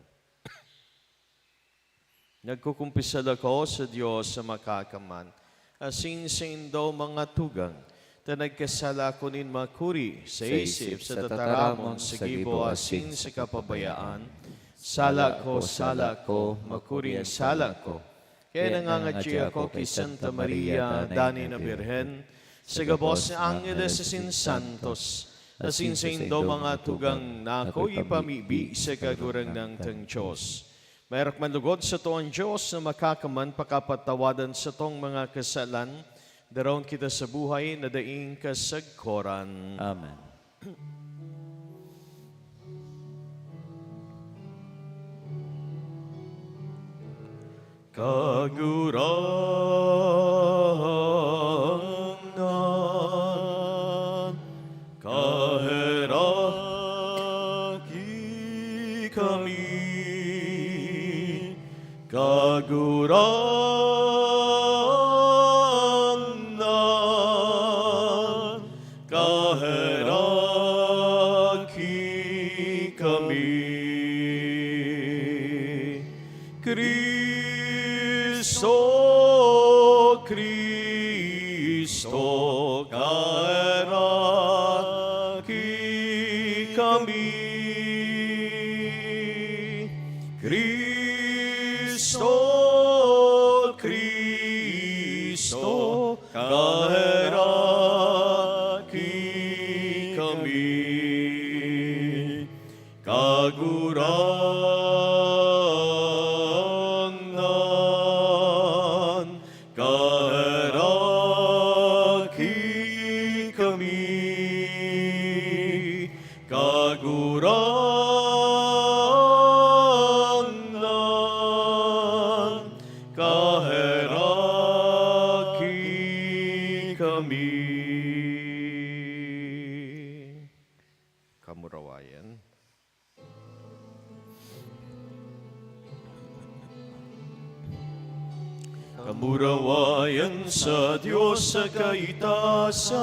Nagkukumpisal ako sa Dios na Makakaman, asin saindo, mga tugang, ta nagkasala ako nin makuri sa isip, sa tataramon, sa gibo, asin sa kapabayaan. Sala ko, sala ko, makuri an sala ko. Kaya nangangadya ako ki Santa Maria, danay na Birhen, sa gabos na angheles asin santos, asin saindo, mga tugang, na ako ipamibi sa Kagurangnan tang Dios. Maherak man lugod sato an Dios na Makakaman pakapatawadan satong mga kasalan, daraon kita sa buhay na daing kasagkoran. Amen. Kagurangnan, kaheraki kami. Kagurangnan, kaheraki kami. Cristo, Cristo, kaheraki kami. Cristo, Cristo, kaheraki kami. Kagurangnan, kaheraki kami. Kagurangnan, kaheraki kami. Kamurawayan. Kamurawayan sa Dios sa kaitasan,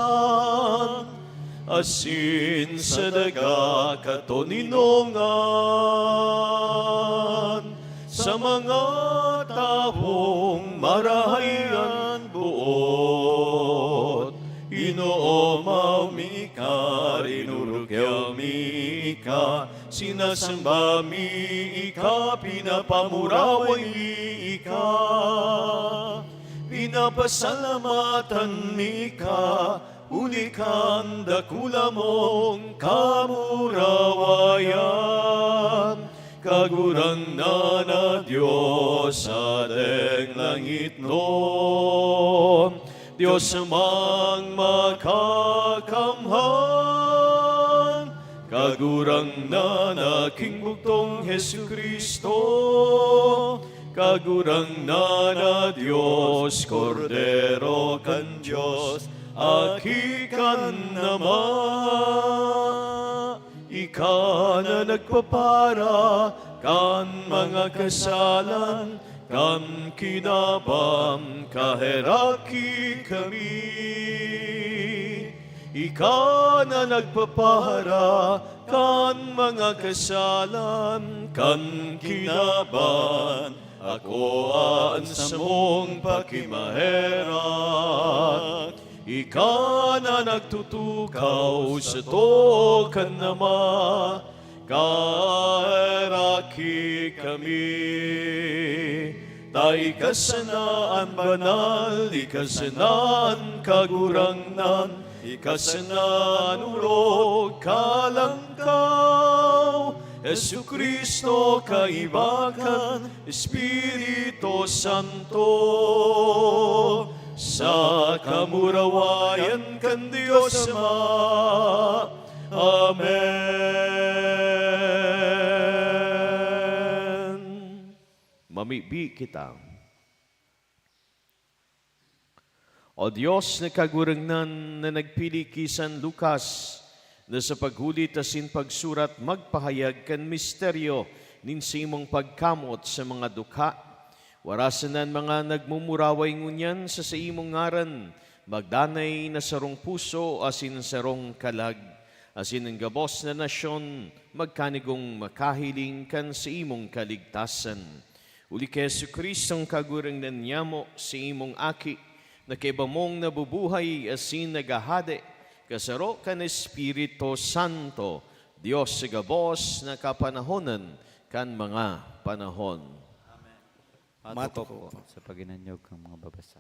asin sa daga katoninongan, sa mga tawong marahay an boot. Ginoo, mayo mi ika, rinurukyaw mi ika, sinasamba mi ika, pinapamuraway mi ika, pinapasalamatan mi ika, Huli kan dakula mong kamurawayan, Kagurangnan na Dios sa deng langitnon, Dios mang makakamhan, Kagurangnan na king bugtong Jesu-Cristo, Kagurangnan na Dios, Kordero kan Dios, Aki kan Ama. Ika na nagpapara kan mga kasalan kan kinaban, kaheraki kami. Ika na nagpapara kan mga kasalan kan kinaban, akoa an samong pakimaherak. Ika na nagtutukaw sa too kan Ama, kaheraki kami. Ta ika sana an banal, ika sana an kagurangnan, ika sana an orog, kalangkaw, Jesu-Cristo, kaiba kan Espiritu Santo, sa kamurawayan kan Dios Ama. Amen. Mamibi kita. O Dios na Kagurangnan, na nagpili ki San Lucas na sa paghulit asin pagsurat magpahayag kan misteryo nin saimong pagkamot sa mga dukha, warasa na an mga nagmumuraway ngunyan sa saimong ngaran magdanay na sarong puso asin sarong kalag, asin an gabos na nasyon magkanigong makahiling kan saimong kaligtasan. Huli ki Jesu-Cristong Kagurangnan nyamo, saimong Aki, na kaiba mong nabubuhay asin naghahade, kasaro kan Espiritu Santo, Dios sa gabos na kapanahonan kan mga panahon. Amen. Matuko po sa pag-inanyog kan mga babasa.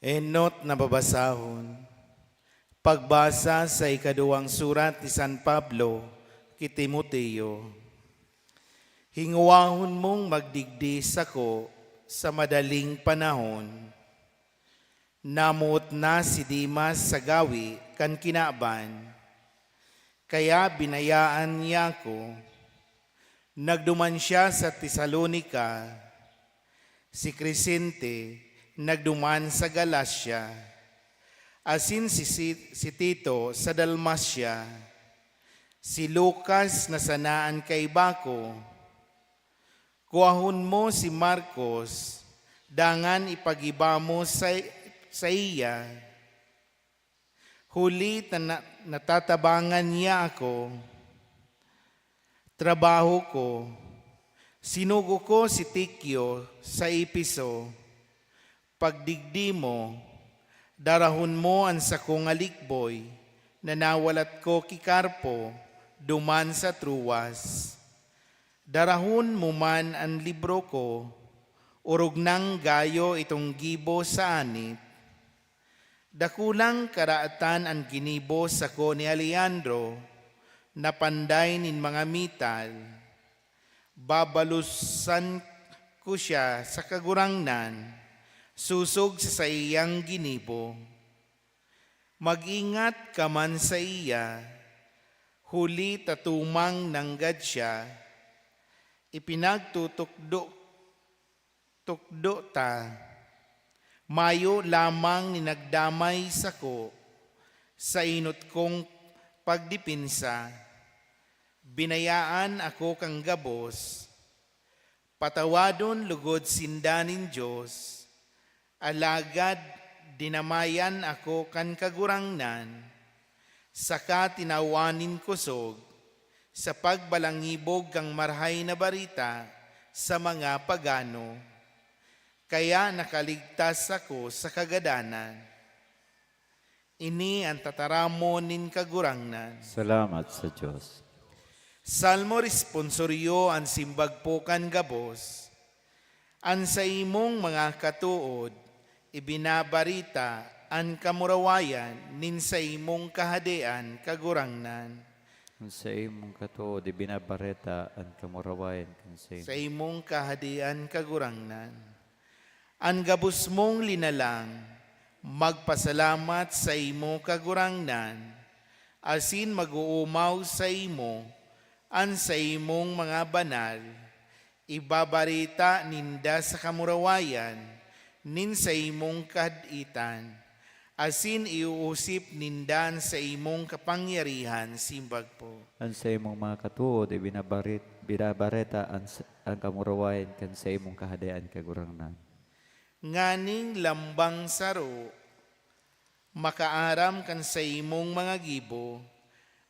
Enot na babasahon. Pagbasa sa ikaduwang surat ni San Pablo ki Timoteo. Hingwahon mong magdigdi sako sa madaling panahon. Namoot na si Demas sa gawi kan kinaban, kaya binayaan niya ako. Nagduman siya sa Tesalonica. Si Crescente nagduman sa Galacia, asin si, si, si Tito sa Dalmacia. Si Lucas na sana an kaiba ko. Kuahon mo si Marcos, dangan ipagiba mo sa, saiya. Huli ta na-, natatabangan niya ako. Trabaho ko. Sinugo ko si Tikio sa Efeso. Pagdigdi mo, darahon mo an sakong alikboy na nawalat ko ki Carpo duman sa Troas. Darahon mo man an libro ko, orog nang gayo itong gibo sa anit. Dakulang karaatan an ginibo sako ni Alejandro, na panday nin mga metal. Babalosan ko siya sa Kagurangnan, sosog sa saiyang ginibo. Mag-ingat ka man saiya, huli ta tumang nanggad siya, ipinagtutukdo tukdo ta. Mayo lamang nin nagdamay sako sa enot kong pagdepensa. Binayaan ako kan gabos. Patawadon logod sinda nin Dios, alagad dinamayan ako kan Kagurangnan, saka tinawan nin kosog sa pagbalangibog kan Marahay na Bareta sa mga pagano. Kaya nakaligtas ako sa kagadanan. Ini an tataramon nin Kagurangnan. Salamat sa Dios. Salmo responsorio an simbag po kan gabos. An saimong mga katood ibinabarita An kamurawayan nin saimong kahadean, Kagurangnan. An saimong katood ibinabareta an kamurawayan kan saimong. Saimong kahadean, Kagurangnan. An gabos mong linalang, magpasalamat saimo, Kagurangnan, asin mag-oomaw saimo an saimong mga banal, ibabareta ninda sa kamurawayan nin saimong kahad-itan, asin iuusip ninda an saimong kapangyarihan, simbag po. An saimong mga katood ibinabarit, binabareta an, an kamurawayan kan saimong kahadean, Kagurangnan. Nganing lambang saro, makaaram kan saimong mga gibo,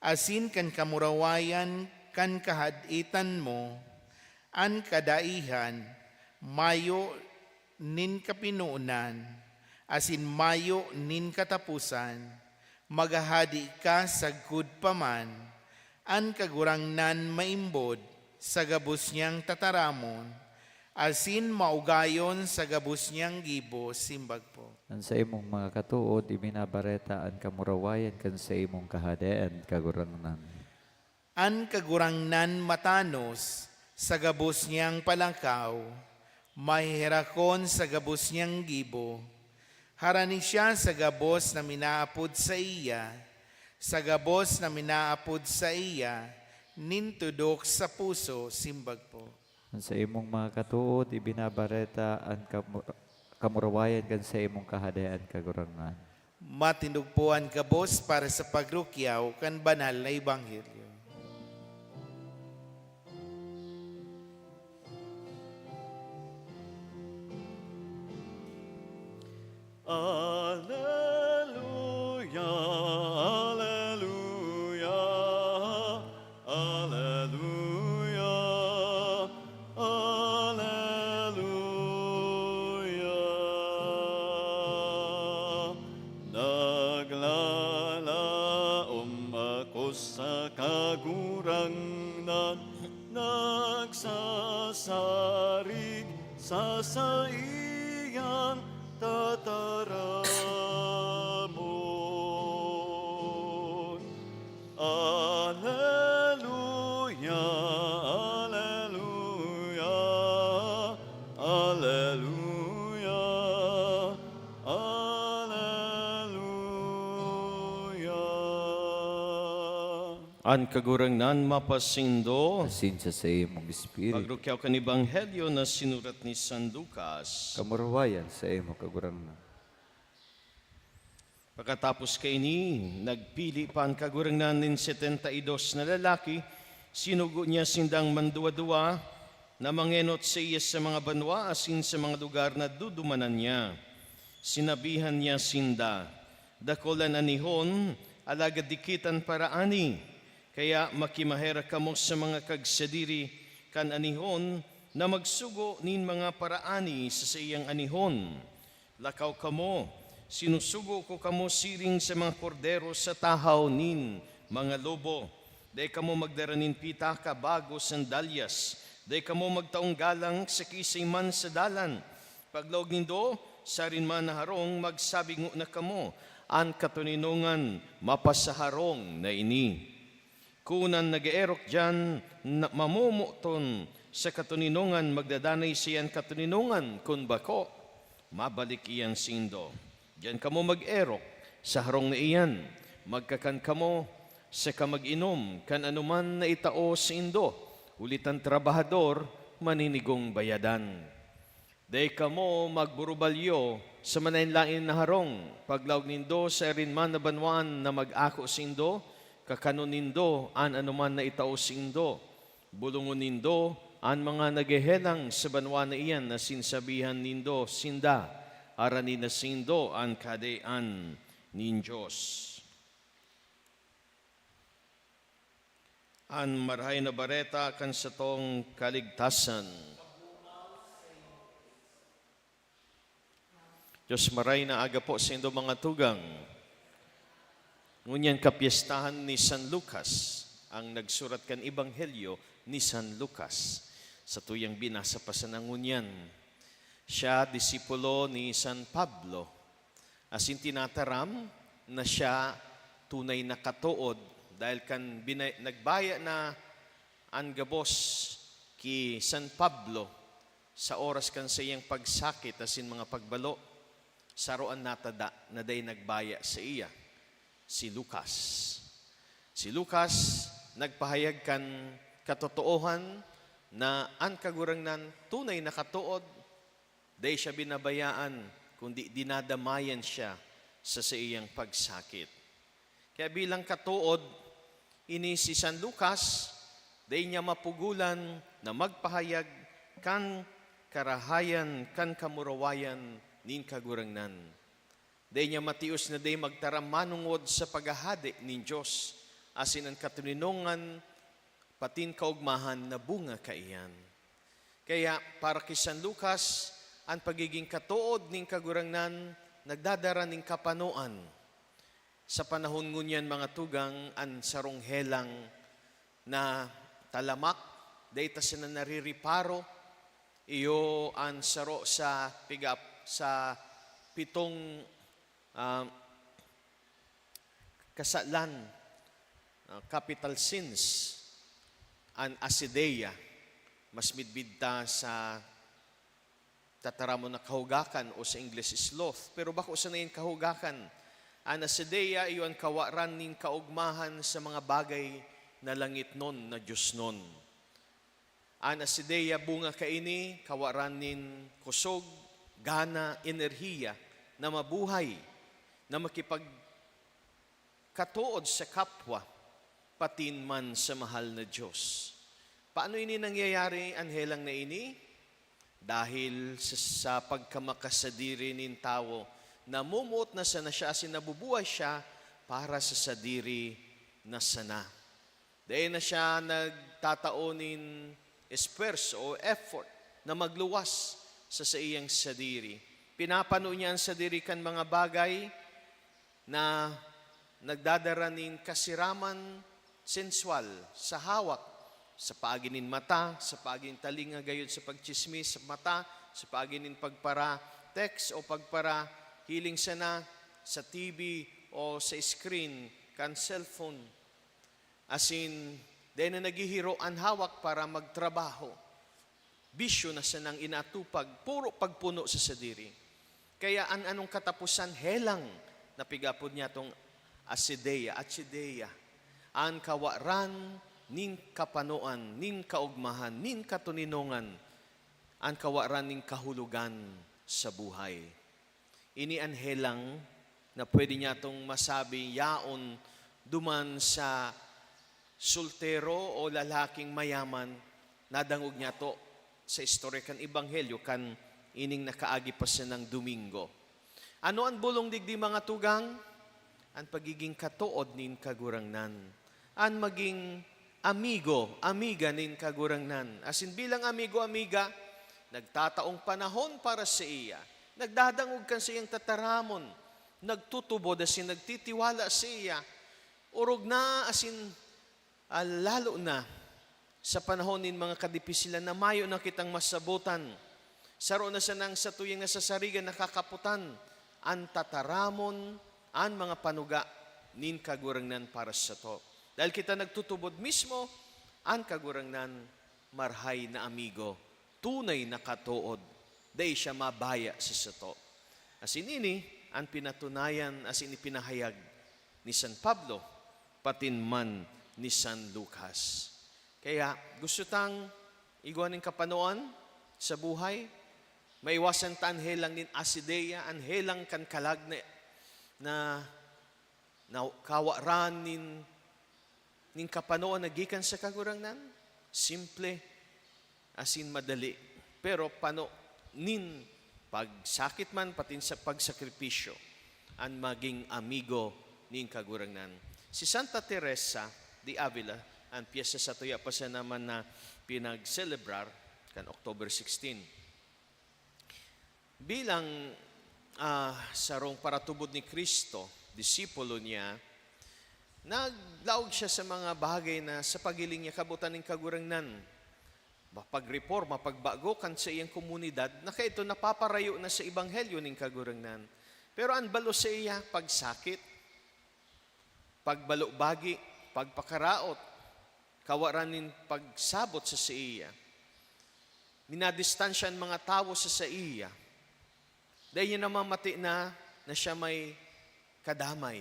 asin kan kamurawayan kan kahad-itan mo, an kadaihan, mayo nin kapinonan, asin mayo nin kataposan, maghahade ka sagkod pa man, an Kagurangnan maimbod sa gabos niyang tataramon, asin maugayon sa gabos niyang gibo, simbag po. An saimong mga katood, ibinabareta an kamurawayan kan saimong kahadean, Kagurangnan. An Kagurangnan matanos sa gabos niyang palangkaw, maheherakon sa gabos niyang gibo. Harani siya sa gabos na minaapod saiya, sa gabos na minaapod saiya, nin tudok sa puso, simbag po. An saimong mga katood, ibinabareta an kamur-, kamurawayan kan saimong kahadean, Kagurangnan. Matindog po an gabos para sa pagrukyaw kan banal na ebanghelyo. Aleluya, aleluya, aleluya, aleluya. Naglalaom ako sa Kagurangnan, nagsasarig sa saiyang tataramon. Aleluya, aleluya, aleluya, aleluya. An Kagurangnan mapasaindo. Asin sa saimong espiritu. Pagrukyaw kan Ebanghelyo na sinurat ni San Lucas. Kamurawayan saimo, Kagurangnan. Pakatapos kaini, nagpili pa an Kagurangnan nin setenta y dos na lalaki, sinugo niya sindang manduwa-duwa na mangenot saiya sa mga banwa asin sa mga lugar na dudumanan niya. Sinabihan niya sinda, "Dakul an anihon, alagad dikit an paraani. Kaya makimaherak kamo sa mga kagsadiri kan anihon na magsugo nin mga paraani sa saiyang anihon. Lakaw kamo, sinusugo ko kamo siring sa mga kordero sa tahaw nin mga lobo. Dai kamo magdara nin pitaka, bago, sandalyas. Dai kamo magtaong galang sa kiisay man sa dalan. Paglaog nindo, sa arin man na harong, magsabi ngona kamo, 'An katoninongan mapasaharong na ini.' Kun an nag-eerok diyan na mamomoton sa katoninongan, magdadanay siyan katoninongan, kun bako, mabalik iyan saindo. Diyan kamo mag-erok sa harong na iyan, magkakan kamo saka mag-inom kan anoman na itao saindo, huli ta an trabahador maninigong bayadan. Dai kamo magburubalyo sa manlaen-laen na harong. Paglaog nindo sa arin man na banwaan na mag-ako saindo, kakanon nindo an anoman na itao saindo. Bolongon nindo an mga naghehelang sa banwaan na iyan asin sabihan nindo sinda, 'Harani na saindo an Kahadean nin Dios.'" An Marahay na Bareta kan satong kaligtasan. Dios, maray na aga po saindo, mga tugang. Ngunyan kapyestahan ni San Lucas, ang nagsurat kan Ebanghelyo ni San Lucas. Satuyang binasa pa sana ngunyan. Siya, disipulo ni San Pablo. Asin tinataram na siya tunay na katood, dahil kan binay-, nagbaya na an gabos ki San Pablo sa oras kan saiyang pagsakit asin mga pagbalo, saro an natada na dai nagbaya saiya, si Lucas. Si Lucas nagpahayag kan katotoohan na an Kagurangnan tunay na katood, dai siya binabayaan, kundi dinadamayan siya sa saiyang pagsakit. Kaya bilang katood, ini si San Lucas, dai niya mapugulan na magpahayag kan karahayan kan kamurawayan nin Kagurangnan. Dai niya matios na dai magtaram manongod sa paghahade nin Dios, asin an katoninongan patin kaogmahan na bunga kaiyan. Kaya, para ki San Lucas, an pagiging katood nin Kagurangnan nagdadara nin kapanoan. Sa panahon ngunyan, mga tugang, an sarong helang na talamak, dai ta sana naririparo, iyo an saro sa pigap-, sa pitong, ah, kasalan, ah, capital sins, an acedia. Mas midbid ta sa tataramon na kahugakan o sa Ingles sloth, pero bako sana yan kahugakan. An acedia iyo an kawaran nin kaogmahan sa mga bagay na langitnon, na diosnon. An acedia bunga kaini kawaran nin kusog, gana, enerhiya na mabuhay, na makipagkatood sa kapwa, patin man sa mahal na Dios. Paano ini nangyayari, an helang na ini? Dahil sa, sa pagkamakasadiri nin tawo, namumuot na sana siya asin nabubuhay siya para sa sadiri na sana. Dai na siya nagtatao nin esfuerso o effort na magluwas sa saiyang sadiri. Pinapano niya an sadiri kan mga bagay na nagdadara nin kasiraman senswal sa hawak, sa paagi nin mata, sa paagi nin talinga, gayon sa pagtsismis sa mata, sa paagi nin pagpara-text o pagparahiling sana sa T V o sa screen kan cellphone. Asin, dai na naghihiro an hawak para magtrabaho. Bisyo na sanang inatupag, puro pagpuno sa sadiri. Kaya an anong kataposan, helang, na pigapod niya tong acedia, acedia, an kawaran nin kapanoan, nin kaogmahan, nin katoninongan, an kawaran nin kahulogan sa buhay. Ini an helang na pwede niyatong masabi yaon duman sa soltero o lalaking mayaman. Nadangog niyato sa istorya kan Ebanghelyo kan ining nakaagi pa sanang Domingo. Ano an bolong digdi, mga tugang? An pagiging katood nin Kagurangnan. An maging amigo, amiga nin Kagurangnan. Asin bilang amigo, amiga, nagtataong panahon para saiya, nagdadangog kan saiyang tataramon, nagtutubod asin nagtitiwala saiya, orog na asin, ah, lalo na sa panahon nin mga kadipisilan na mayo na kitang masabotan. Saro na sanang satuyang nasasarigan na kakapotan an tataramon, an mga panuga nin Kagurangnan para sato. Dahil kita nagtutubod mismo, an Kagurangnan marahay na amigo, tunay na katood, dai siya mabaya sa sato. Asin ini an pinatunayan asin ipinahayag ni San Pablo, patin man ni San Lucas. Kaya gusto tang igwa nin kapanoan sa buhay, maiwasan ta an helang nin acidea, an helang kan kalag na, na, na kawaran nin, nin kapanoan na gikan sa Kagurangnan. Simple asin madali, pero pano nin pagsakit man, patin sa pagsakripisyo, an maging amigo nin Kagurangnan. Si Santa Teresa de Avila, an pyesta satuya pa sana man na pinagselebrar kan October sixteen. Bilang, ah, sarong paratubod ni Cristo, disipulo niya, naglaog siya sa mga bagay na sa paghiling niya kabotan nin Kagurangnan. Pagreporma, pagbago kan saiyang komunidad na kaidto napaparayo na sa ebanghelyo nin Kagurangnan. Pero an balos saiya, pagsakit, pagbalobagi, pagpakaraot, kawaran nin pagsabot sa saiya. Minadistansya an mga tawo sa saiya. Dai niya namamati na, na siya may kadamay.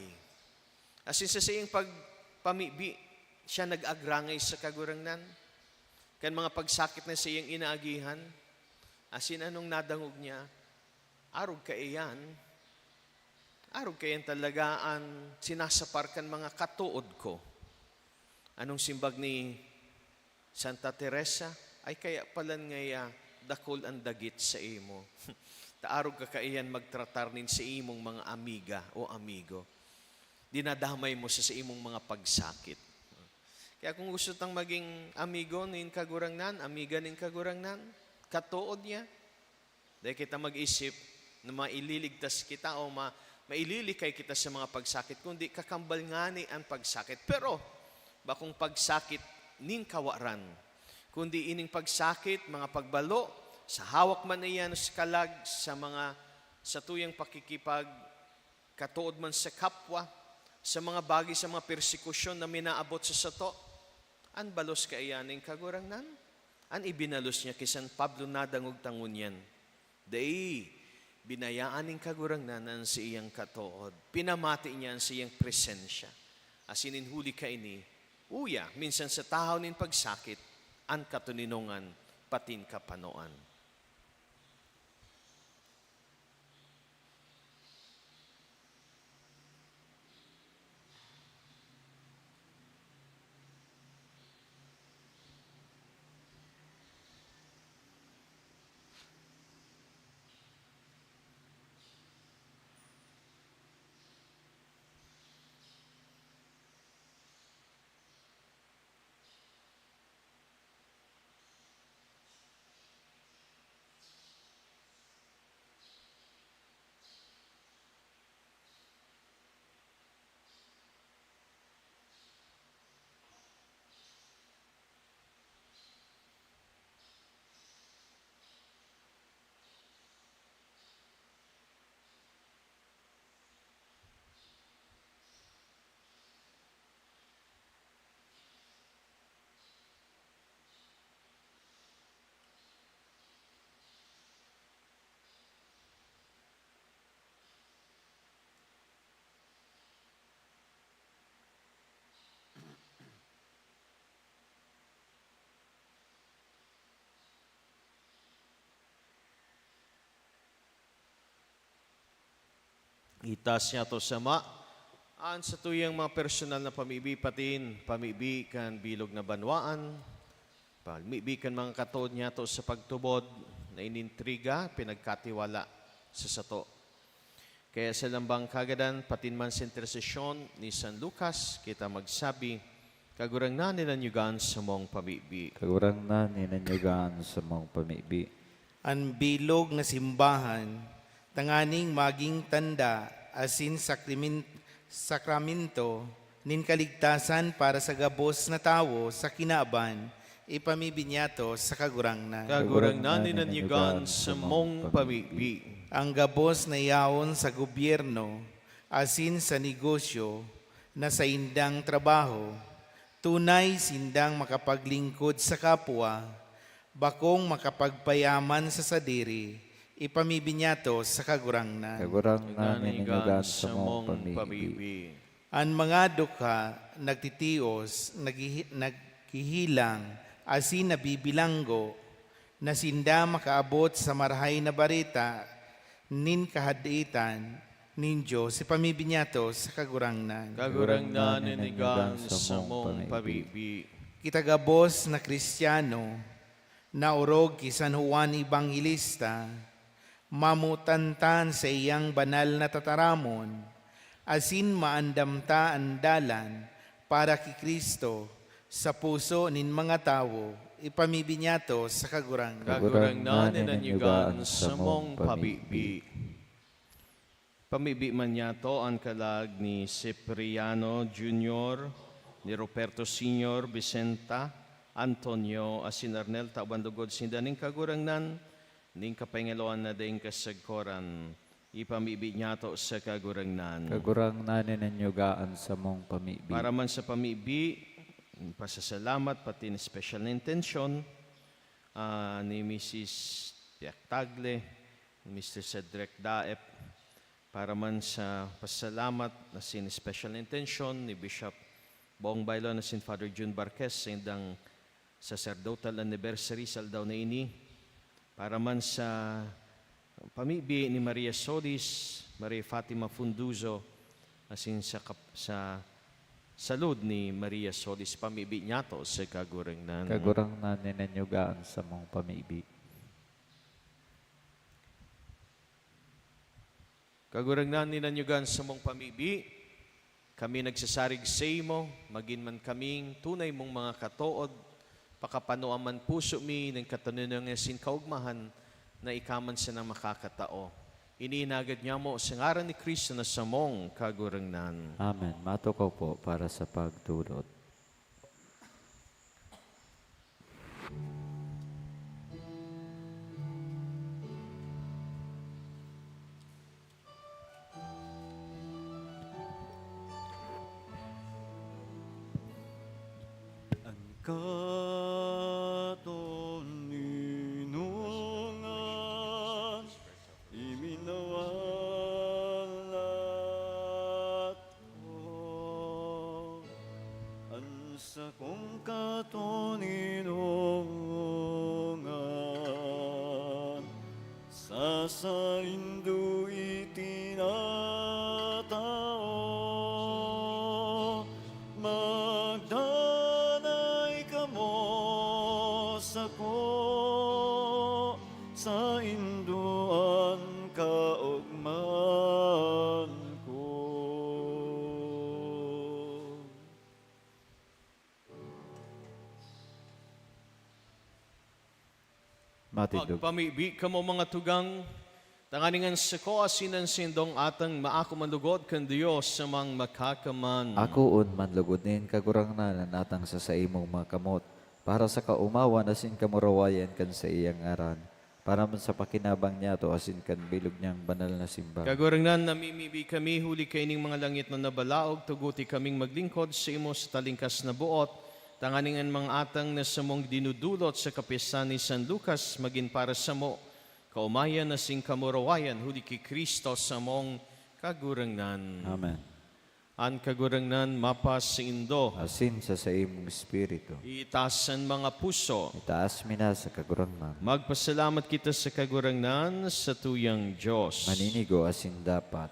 Asin sa saiyang pagpamibi, siya nag-agrangay sa Kagurangnan kan mga pagsakit na saiyang inaagihan. Asin anong nadangog niya? Arog kaiyan. Arog kaiyan talaga an sinasapar kan mga katood ko. Anong simbag ni Santa Teresa? "Ay, kaya palan ngaya dakul an dagit sa imo. Ta arog ka kaiyan magtratar nin sa imong mga amiga o amigo. Dinadamay mo sa, sa imong mga pagsakit." Kaya kung gusto tang maging amigo nin Kagurangnan, amiga nin Kagurangnan, katood niya, dai kita mag-isip na maililigtas kita o ma-, maililikay kita sa mga pagsakit, kundi kakambal ngani an pagsakit. Pero bakong pagsakit nin kawaran, kundi ining pagsakit, mga pagbalo, sa hawak man iyan o sa kalag, sa mga satuyang pakikipag-, katood man sa kapwa, sa mga bagay, sa mga persekusyon na minaabot sa sato. An balos kaiyan nin Kagurangnan, an ibinalos niya ki San Pablo, nadangog ta ngunyan. Dai binayaan nin Kagurangnan an saiyang katood. Pinamati niya an saiyang presensya. Asin nin huli kaini, uya, minsan sa tahaw nin pagsakit, an katoninongan patin kapanoan. Itaas niyato, Ama, an satuyang mga personal na pamibi, patin pamibi kan bilog na banwaan, pamibi kan mga katood niyato sa pagtubod na inintriga, pinagkatiwala sa sato. Kaya sa lambang kagadan, patin man sa intersesyon ni San Lucas, kita magsabi, Kagurangnan, ninanyugan sa mong pamibi. Kagurangnan, ninanyugan sa mong pamibi. An bilog na simbahan, tanganing maging tanda asin sakrimen-, sakramento nin kaligtasan para sa gabos na tawo sa kinaban, ipamibi niyato sa Kagurangnan. Kagurangnan, ninanyugan sa mong pamibi. Ang gabos na yaon sa gobyerno asin sa negosyo na saindang trabaho, tunay sindang makapaglingkod sa kapwa, bakong makapagpayaman sa sadiri, ipamibi niyato sa Kagurangnan. Kagurangnan, ninanyugan sa mong pamibi. An mga dukha, nagtitios, naghihi-, naghihilang, asin nabibilanggo, na sinda makaabot sa Marahay na Bareta nin Kahaditan nin Dios, ipamibi niyato sa Kagurangnan. Kagurangnan, ninanyugan sa mong pamibi. Kita gabos na Cristiano, naorog ki San Juan Evangelista, mamotan ta an saiyang banal na tataramon, asin maandam ta an dalan para ki Cristo sa puso nin mga tawo, ipamibi niyato sa Kagurangnan. Kagurangnan, ninanyugan sa mong pamibi. Pamibi man niyato an kalag ni Cipriano Junior, ni Ruperto Senior, Vicenta, Antonio, asin Arnel, tawan lugod sinda nin Kagurangnan, nin kapahingaluan na daing kasagkoran. Ipamibi niyato sa Kagurangnan. Kagurangnan, ninanyuga an samong pamibi. Para man sa pamibi, pasasalamat, pati na special na intensyon, ah, ni Missus Piak Tagle, Mister Cedric Daep, para man sa pasalamat na sin special na intensyon ni Bishop Bong Bailo na sin Father Jun Barquez, sa indang sacerdotal anniversary sa aldaw na ini, para man sa pamibi ni Maria Solis, Maria Fatima Funduzo, asin sa kap-, sa salud ni Maria Solis, pamibi niyato sa Kagurangnan. Kagurangnan, ninanyuga an samong pamibi. Kagurangnan, ninanyuga an samong pamibi, kami nagsasarig saimo, magin man kaming tunay mong mga katood, pakapanoan man puso mi nin katoninongan asin kaogmahan na ika man sana makakatao. Ini inagad niamo sa ngaran ni Cristo na samong Kagurangnan. Amen. Matukaw po para sa pagtulod. An katoninongan, iminawalat ko an sakong katoninongan, sa saindo itinatao. Magdanay kamo sako, saindo an kaogmahan ko. Matindog. Magpamibi kamo, mga tugang, tanganing an sako asin an saindong atang maako man lugod kan Dios na Amang Makakaman. Akoon man lugod nin Kagurangnan an atang sa saimong mga kamot, para sa kaomawan asin kamurawayan kan saiyang ngaran, para man sa pakinabang niyato asin kan bilog niyang banal na simbahan. Kagurangnan, namimibi kami huli kaining mga langitnon na balaog, tuguti kaming maglingkod saimo sa talingkas na boot, tanganing an mga atang na samong dinudulot sa kapistahan ni San Lucas magin para samo, kaomayan asin kamurawayan huli ki Cristo samong Kagurangnan. Amen. An Kagurangnan mapasaindo. Asin sa saimong espiritu. Itaas an mga puso. Itaas mi na sa Kagurangnan. Magpasalamat kita sa Kagurangnan, sa tuyang Dios. Maninigo asin dapat.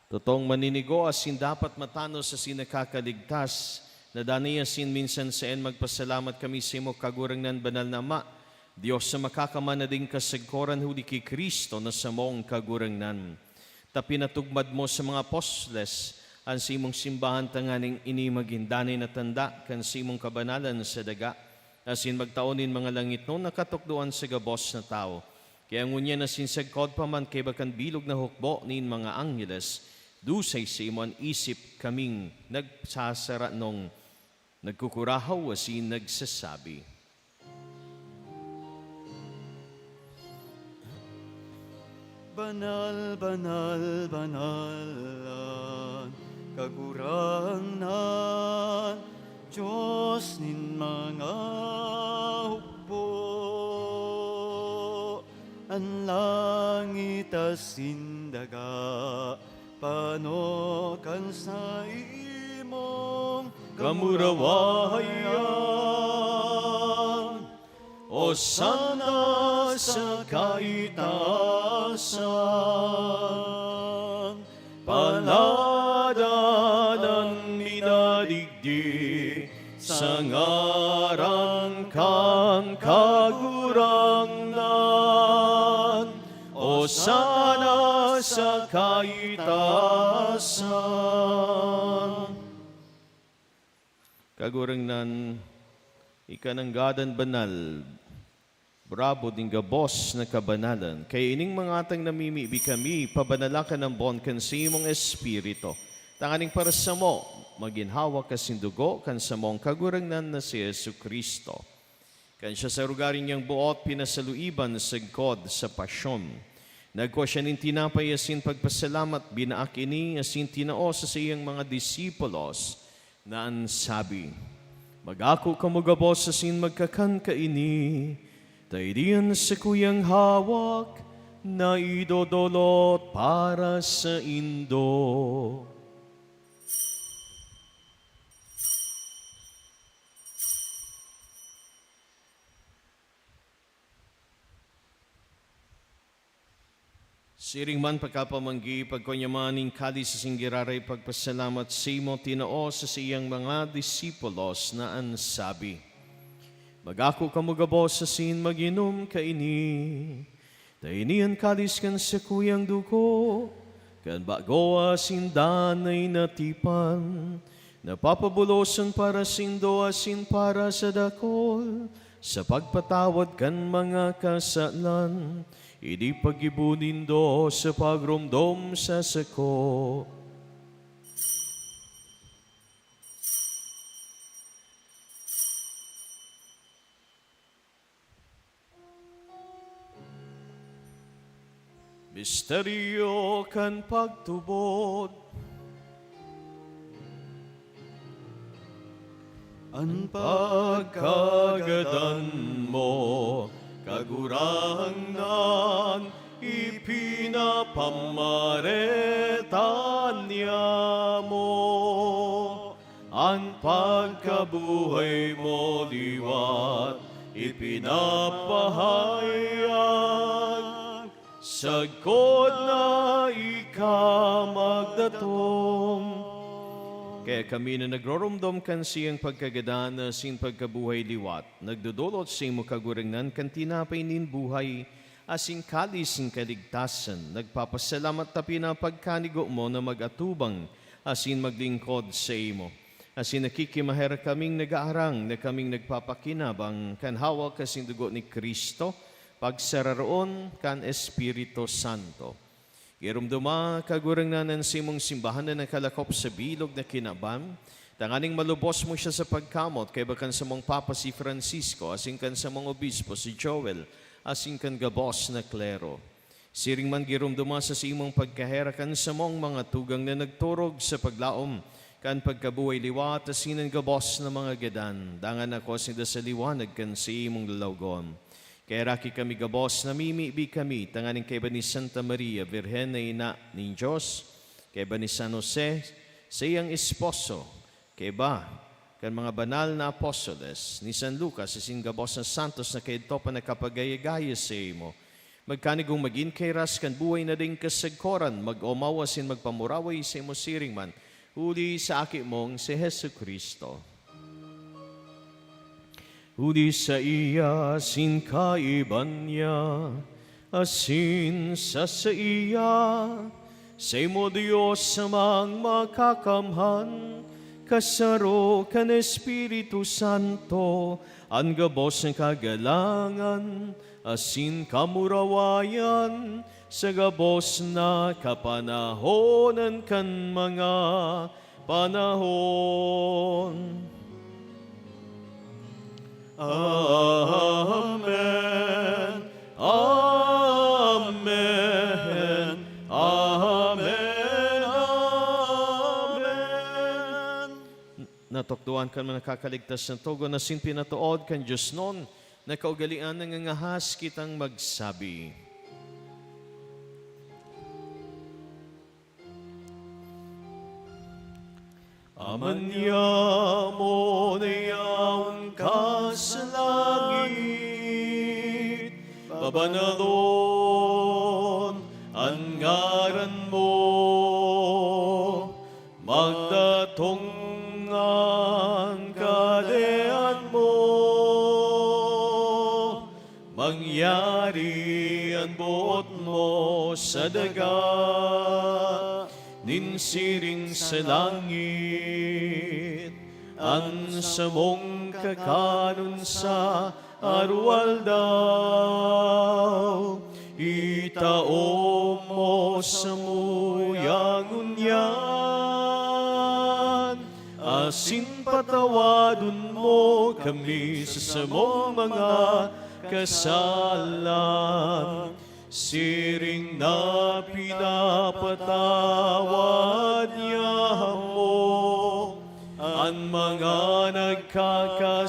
Totoong maninigo asin dapat matanos asin nakakaligtas, na danay asin minsan saen magpasalamat kami saimo, Kagurangnan, Banal na Ama, Dios na makakaman na ding kasagkoran huli ki Cristo na samong Kagurangnan. Ta pinatugmad mo sa mga apostoles an saimong simbahan tanganing ini magin danay na tanda kan saimong kabanalan sa daga, asin magtao nin mga langitnon na katukdoan sa gabos na tawo. Kaya ngunyan asin sagkod pa man kaiba kan bilog na hukbo nin mga angheles, dusay saimo an isip kaming nagsasaranong, nagkukurahaw asin nagsasabi, "Banal, banal, banal an Kagurangnan, Dios nin mga hukbo. An langit asin daga pano kan saimong kamurawayan. Osana sa kaitaasan. Paladan an minadigdi sa ngaran kan Kagurangnan. Osana sa kaitaasan." Kagurangnan, ika nanggad an banal, brabo nin gabos na kabanalan. Kaya ining mga atang namimibi kami, pabanala ka nambon kan saimong Espiritu, tanganing para samo, magin hawak asin dugo kan samong Kagurangnan na si Jesu-Cristo. Kan siya sa rugari niyang boot pinasaluiban sagkod sa pasyon, Nagkua siya nin tinapay asin pagpasalamat, binaak ini asin tinao sa saiyang mga disipulos, na an sabi, "Mag-ako kamo gabos asin magkakan kaini, ta ini an sakuyang hawak na idodolot para saindo." Siring man pagkapamanggi, pagkua niya man nin kalis asin giraray pagpasalamat saimo, tinao sa saiyang mga disipulos na an sabi, "Mag-ako kamo gabos asin mag-inom kaini, ta ini an kalis kan sakuyang dugo, kan bago asin danay na tipan, na papabolosan para saindo asin para sa dakul, sa pagpatawad kan mga kasalan. Ini paggibo nindo sa pagromdom sa sako." Misteryo kan pagtubod. An pagkagadan mo, Kagurangnan, ipinapamareta niamo. An pagkabuhay mo liwat ipinapahayag, sagkod na ika magdatong. Kaya kami na nagroromdom kan siyang pagkagadan asin pagkabuhay liwat, nagdodolot saimo, Kagurangnan, kan tinapay nin buhay asin kalis nin kaligtasan. Nagpapasalamat ta pinapagkanigo mo na mag-atubang asin maglingkod saimo. Asin nakikimaherak kaming nagaarang na kaming nagpapakinabang kan hawak asin dugo ni Cristo, pagsararoon kan Espiritu Santo. Giromdoma, Kagurangnan, an saimong simbahan na nakalakop sa bilog na kinaban, tanganing malubos mo siya sa pagkamot, kaiba kan samong Papa si Francisco, asin kan samong Obispo si Joel, asin kan gabos na klero. Siring man, giromdoma sa saimong pagkaherak an samong mga tugang na nagturog sa paglaom kan pagkabuhay liwat asin an gabos na mga gadan. Dangan ako sinda sa liwanag kan saimong lalawgon. Kaheraki kami gabos, namimibi kami tanganing kaiba ni Santa Maria, Birhen na Ina nin Dios, kaiba ni San Jose, saiyang esposo, kaiba kan mga banal na apostoles, ni San Lucas, asin gabos na santos na kaidto pa nakapagaya-gaya saimo, magkanigong magin kairas kan buhay na daing kasagkoran, mag-omaw asin magpamuraway saimo siring man, huli sa Aki mong si Jesu-Cristo. Huli saiya, asin kaiba niya, asin sa saiya, saimo, Dios Amang Makakamhan, kasaro kan Espiritu Santo, an gabos na kagalangan asin kamurawayan sa gabos na kapanahonan kan mga panahon. Amen. Amen. Amen. Amen. Natukdoan kan mga nakakaligtas na togon asin pinatood kan Dios non na kaugalean, nangangahas kitang magsabi. Ama niamo na yaon ka sa langit, pabanalon an ngaran mo, magdatong an kahadean mo, mangyari an boot mo sa daga nin siring sa langit. An samong kakanon sa aroaldaw, itao mo samo ngunyan, asin patawadon mo kami sa samong mga kasalan, Siring na pinapatawad niya mo an mga nagkakasala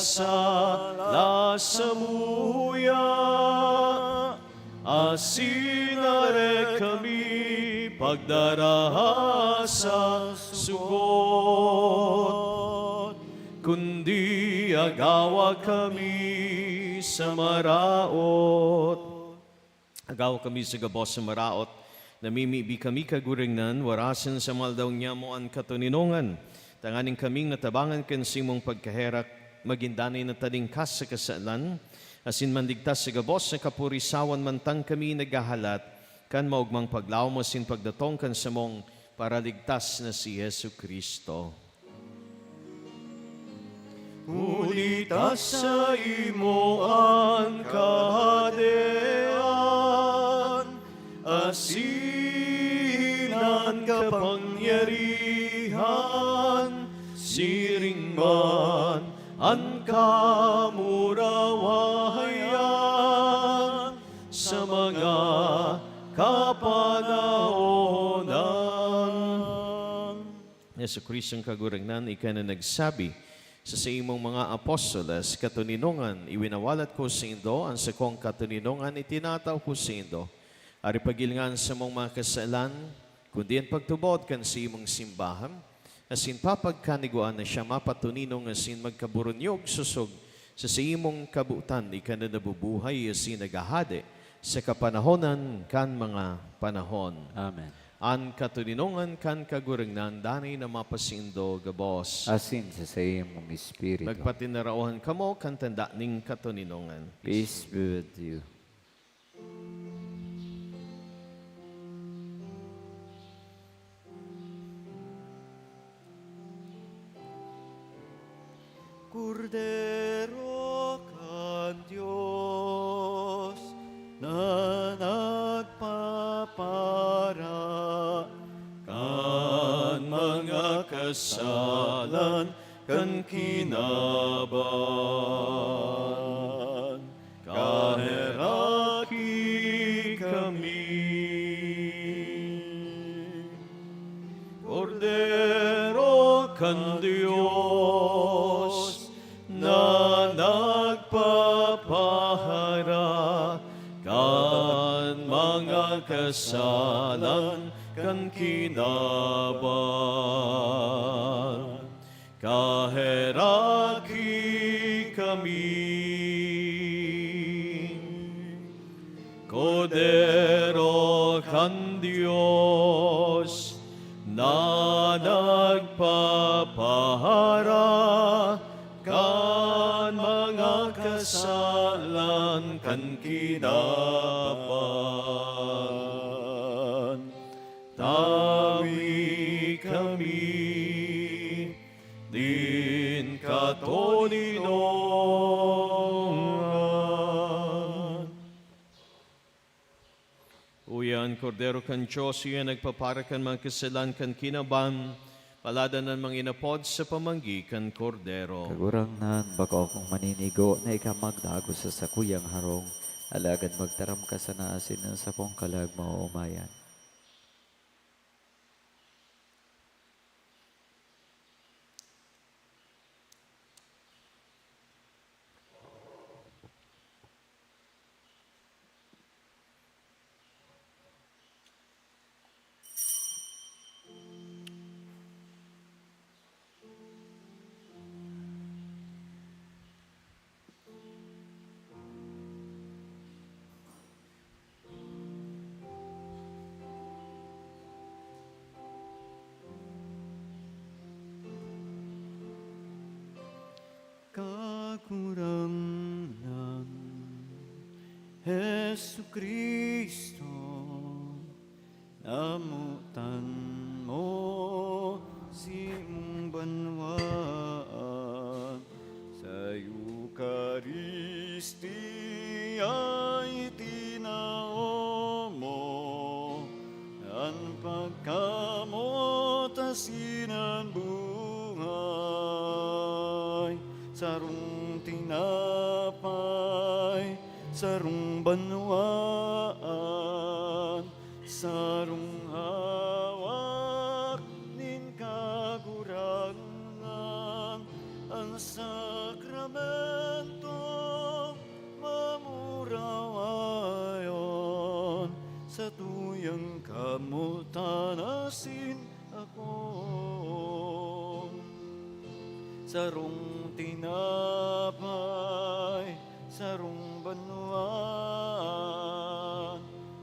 samuya, asin dai kami pagdaraha sa sugot, kundi agawa kami sa maraot. Agawa kami sa gabos na maraot. Namimibi kami, Kagurangnan, warasan sa mga aldaw niamo an katoninongan, tanganing kaming natabangan kan saimong pagkaherak, magin danay na talingkas sa kasalan, asin manligtas sa gabos na kapurisawan, mantang kami naghahalat kan maogmang paglaom asin pagdatong kan samong Paraligtas na si Jesu-Cristo. Huli ta saimo an kahadean, asin an kapangyarihan, siring man an kamurawayan. Jesu-Cristong Kagurangnan, ika na nagsabi sa saimong mga apostoles, "Katoninongan iwinawalat ko saindo, an sakong katoninongan itinatao ko saindo." Ari, pagil ngani an samong mga kasalan, kundi an pagtubod kan saimong simbahan, asin papagkanigwaan na siya mapatoninong asin magkaburunyog sosog sa saimong kabotan, ika na nabubuhay asin naghahade sa kapanahonan kan mga panahon. Amen. An katoninongan kan Kagurangnan danay na mapasaindo gabos. Asin sa saimong espiritu. Magpatinaraohan kamo kan tanda nin katoninongan. Peace be with you. Kordero kan Dios na nagpapahara kan mga kasalan kan kinaban, kaheraki kami. Kordero kan Dios na nagpapahara kan mga kasalan kan kinaban, kaheraki kami. Kordero kan Dios na nagpapahara kan mga kasalan kan kinaban, tawi kami nin katoninongan. Uya an Kordero kan Dios, uya an nagpapahara kan mga kasalan kan kinaban. Palad an mga inapod sa pamanggi kan Kordero. Kagurangnan, bako akong maninigo na ika magdagos sa sakuyang harong, alagad magtaram ka sana asin an sakong kalag maoomayan. Kagurangnan, Jesu-Cristo, namotan mo simong banwaan, sa Eukaristia itinao mo an pagkamoot asin an buhay, sarong tinapay, sarong banwaan. Sarong hawak nin Kagurangnan, an sakramentong mamurawayon, satuyang kamotan asin ako. Sarong tinapay, sarong banwaan,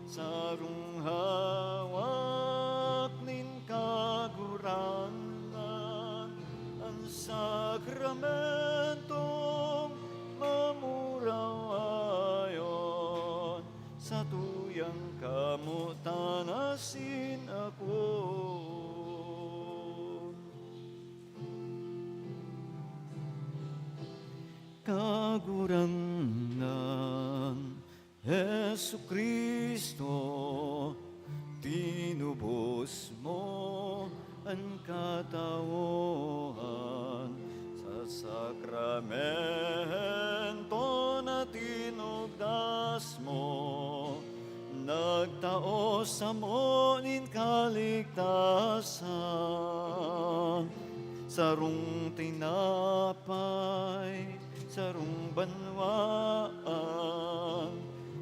sarong hawak nin Kagurangnan, an sakramentong mamurawayon, satuyang kamotan asin ako. Kagurangnan Jesu-Cristo, tinubos mo an katawohan sa sakramento na tinugdas mo. Nagtao samo nin kaligtasan, sarong tinapay, sarong banwaan,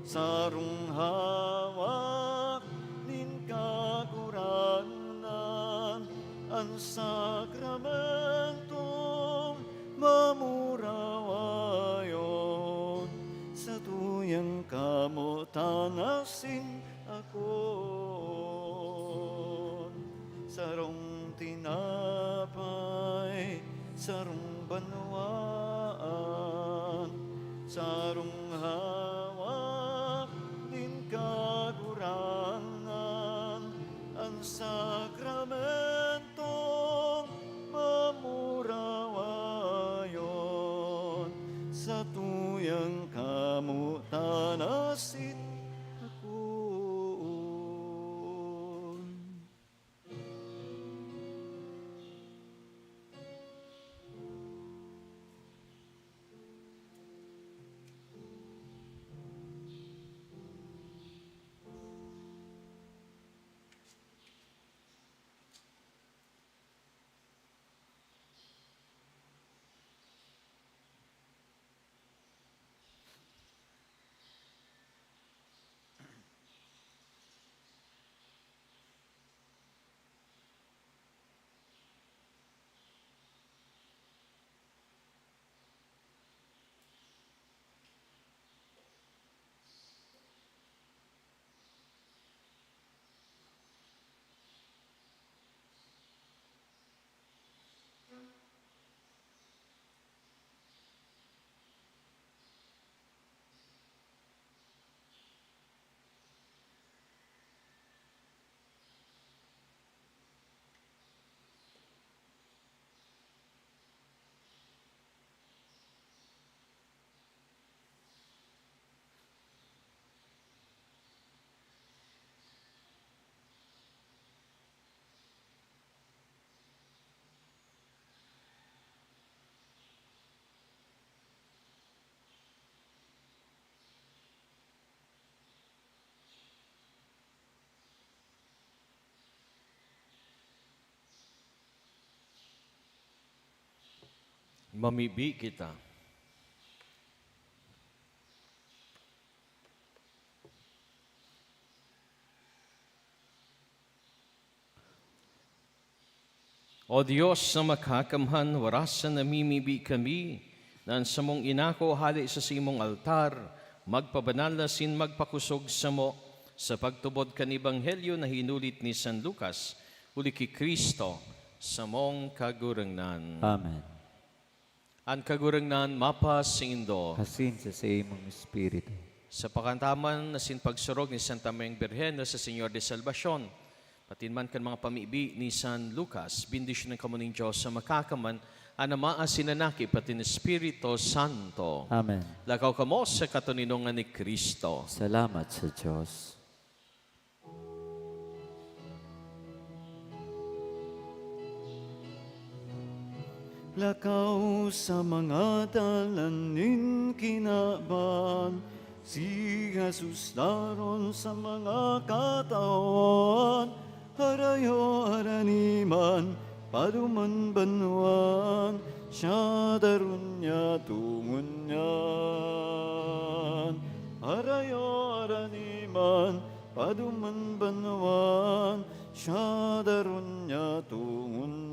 sarong hawak nin Kagurangnan, an sakramentong mamurawayon, satuyang kamotan asin ako. Sarong tinapay, sarong banwaan, sarong hawak nin Kagurangnan, an sakramentong mamurawayon, satuyang kamotan asin ako. Mamibi kita. O Dios na makakamhan, warasan namimibi kami na an samong inako hale sa saimong altar magpabanal asin magpakosog samo sa pagtubod kan ebanghelyo na hinulit ni San Lucas, huli ki Cristo, samong Kagurangnan. Amen. An Kagurangnan mapasaindo. Asin sa saimong espiritu. Sa pakantaman asin pagsurog ni Santa Mayong Birhen na sa Señor de Salvacion, pati man kan mga pamibi ni San Lucas, bendisyonan kamo nin Dios sa Makakamhan, an Ama asin an Aki, pati an Espiritu Santo. Amen. Lakaw kamo sa katoninongan ni Cristo. Salamat sa Dios. Lakaw sa mga dalan nin kinaban, si Jesus daron sa mga katawon. Paduman banwan, siya darun niya tungon niyan. Harayo, araniman, paduman banwan, siya darun niya tungon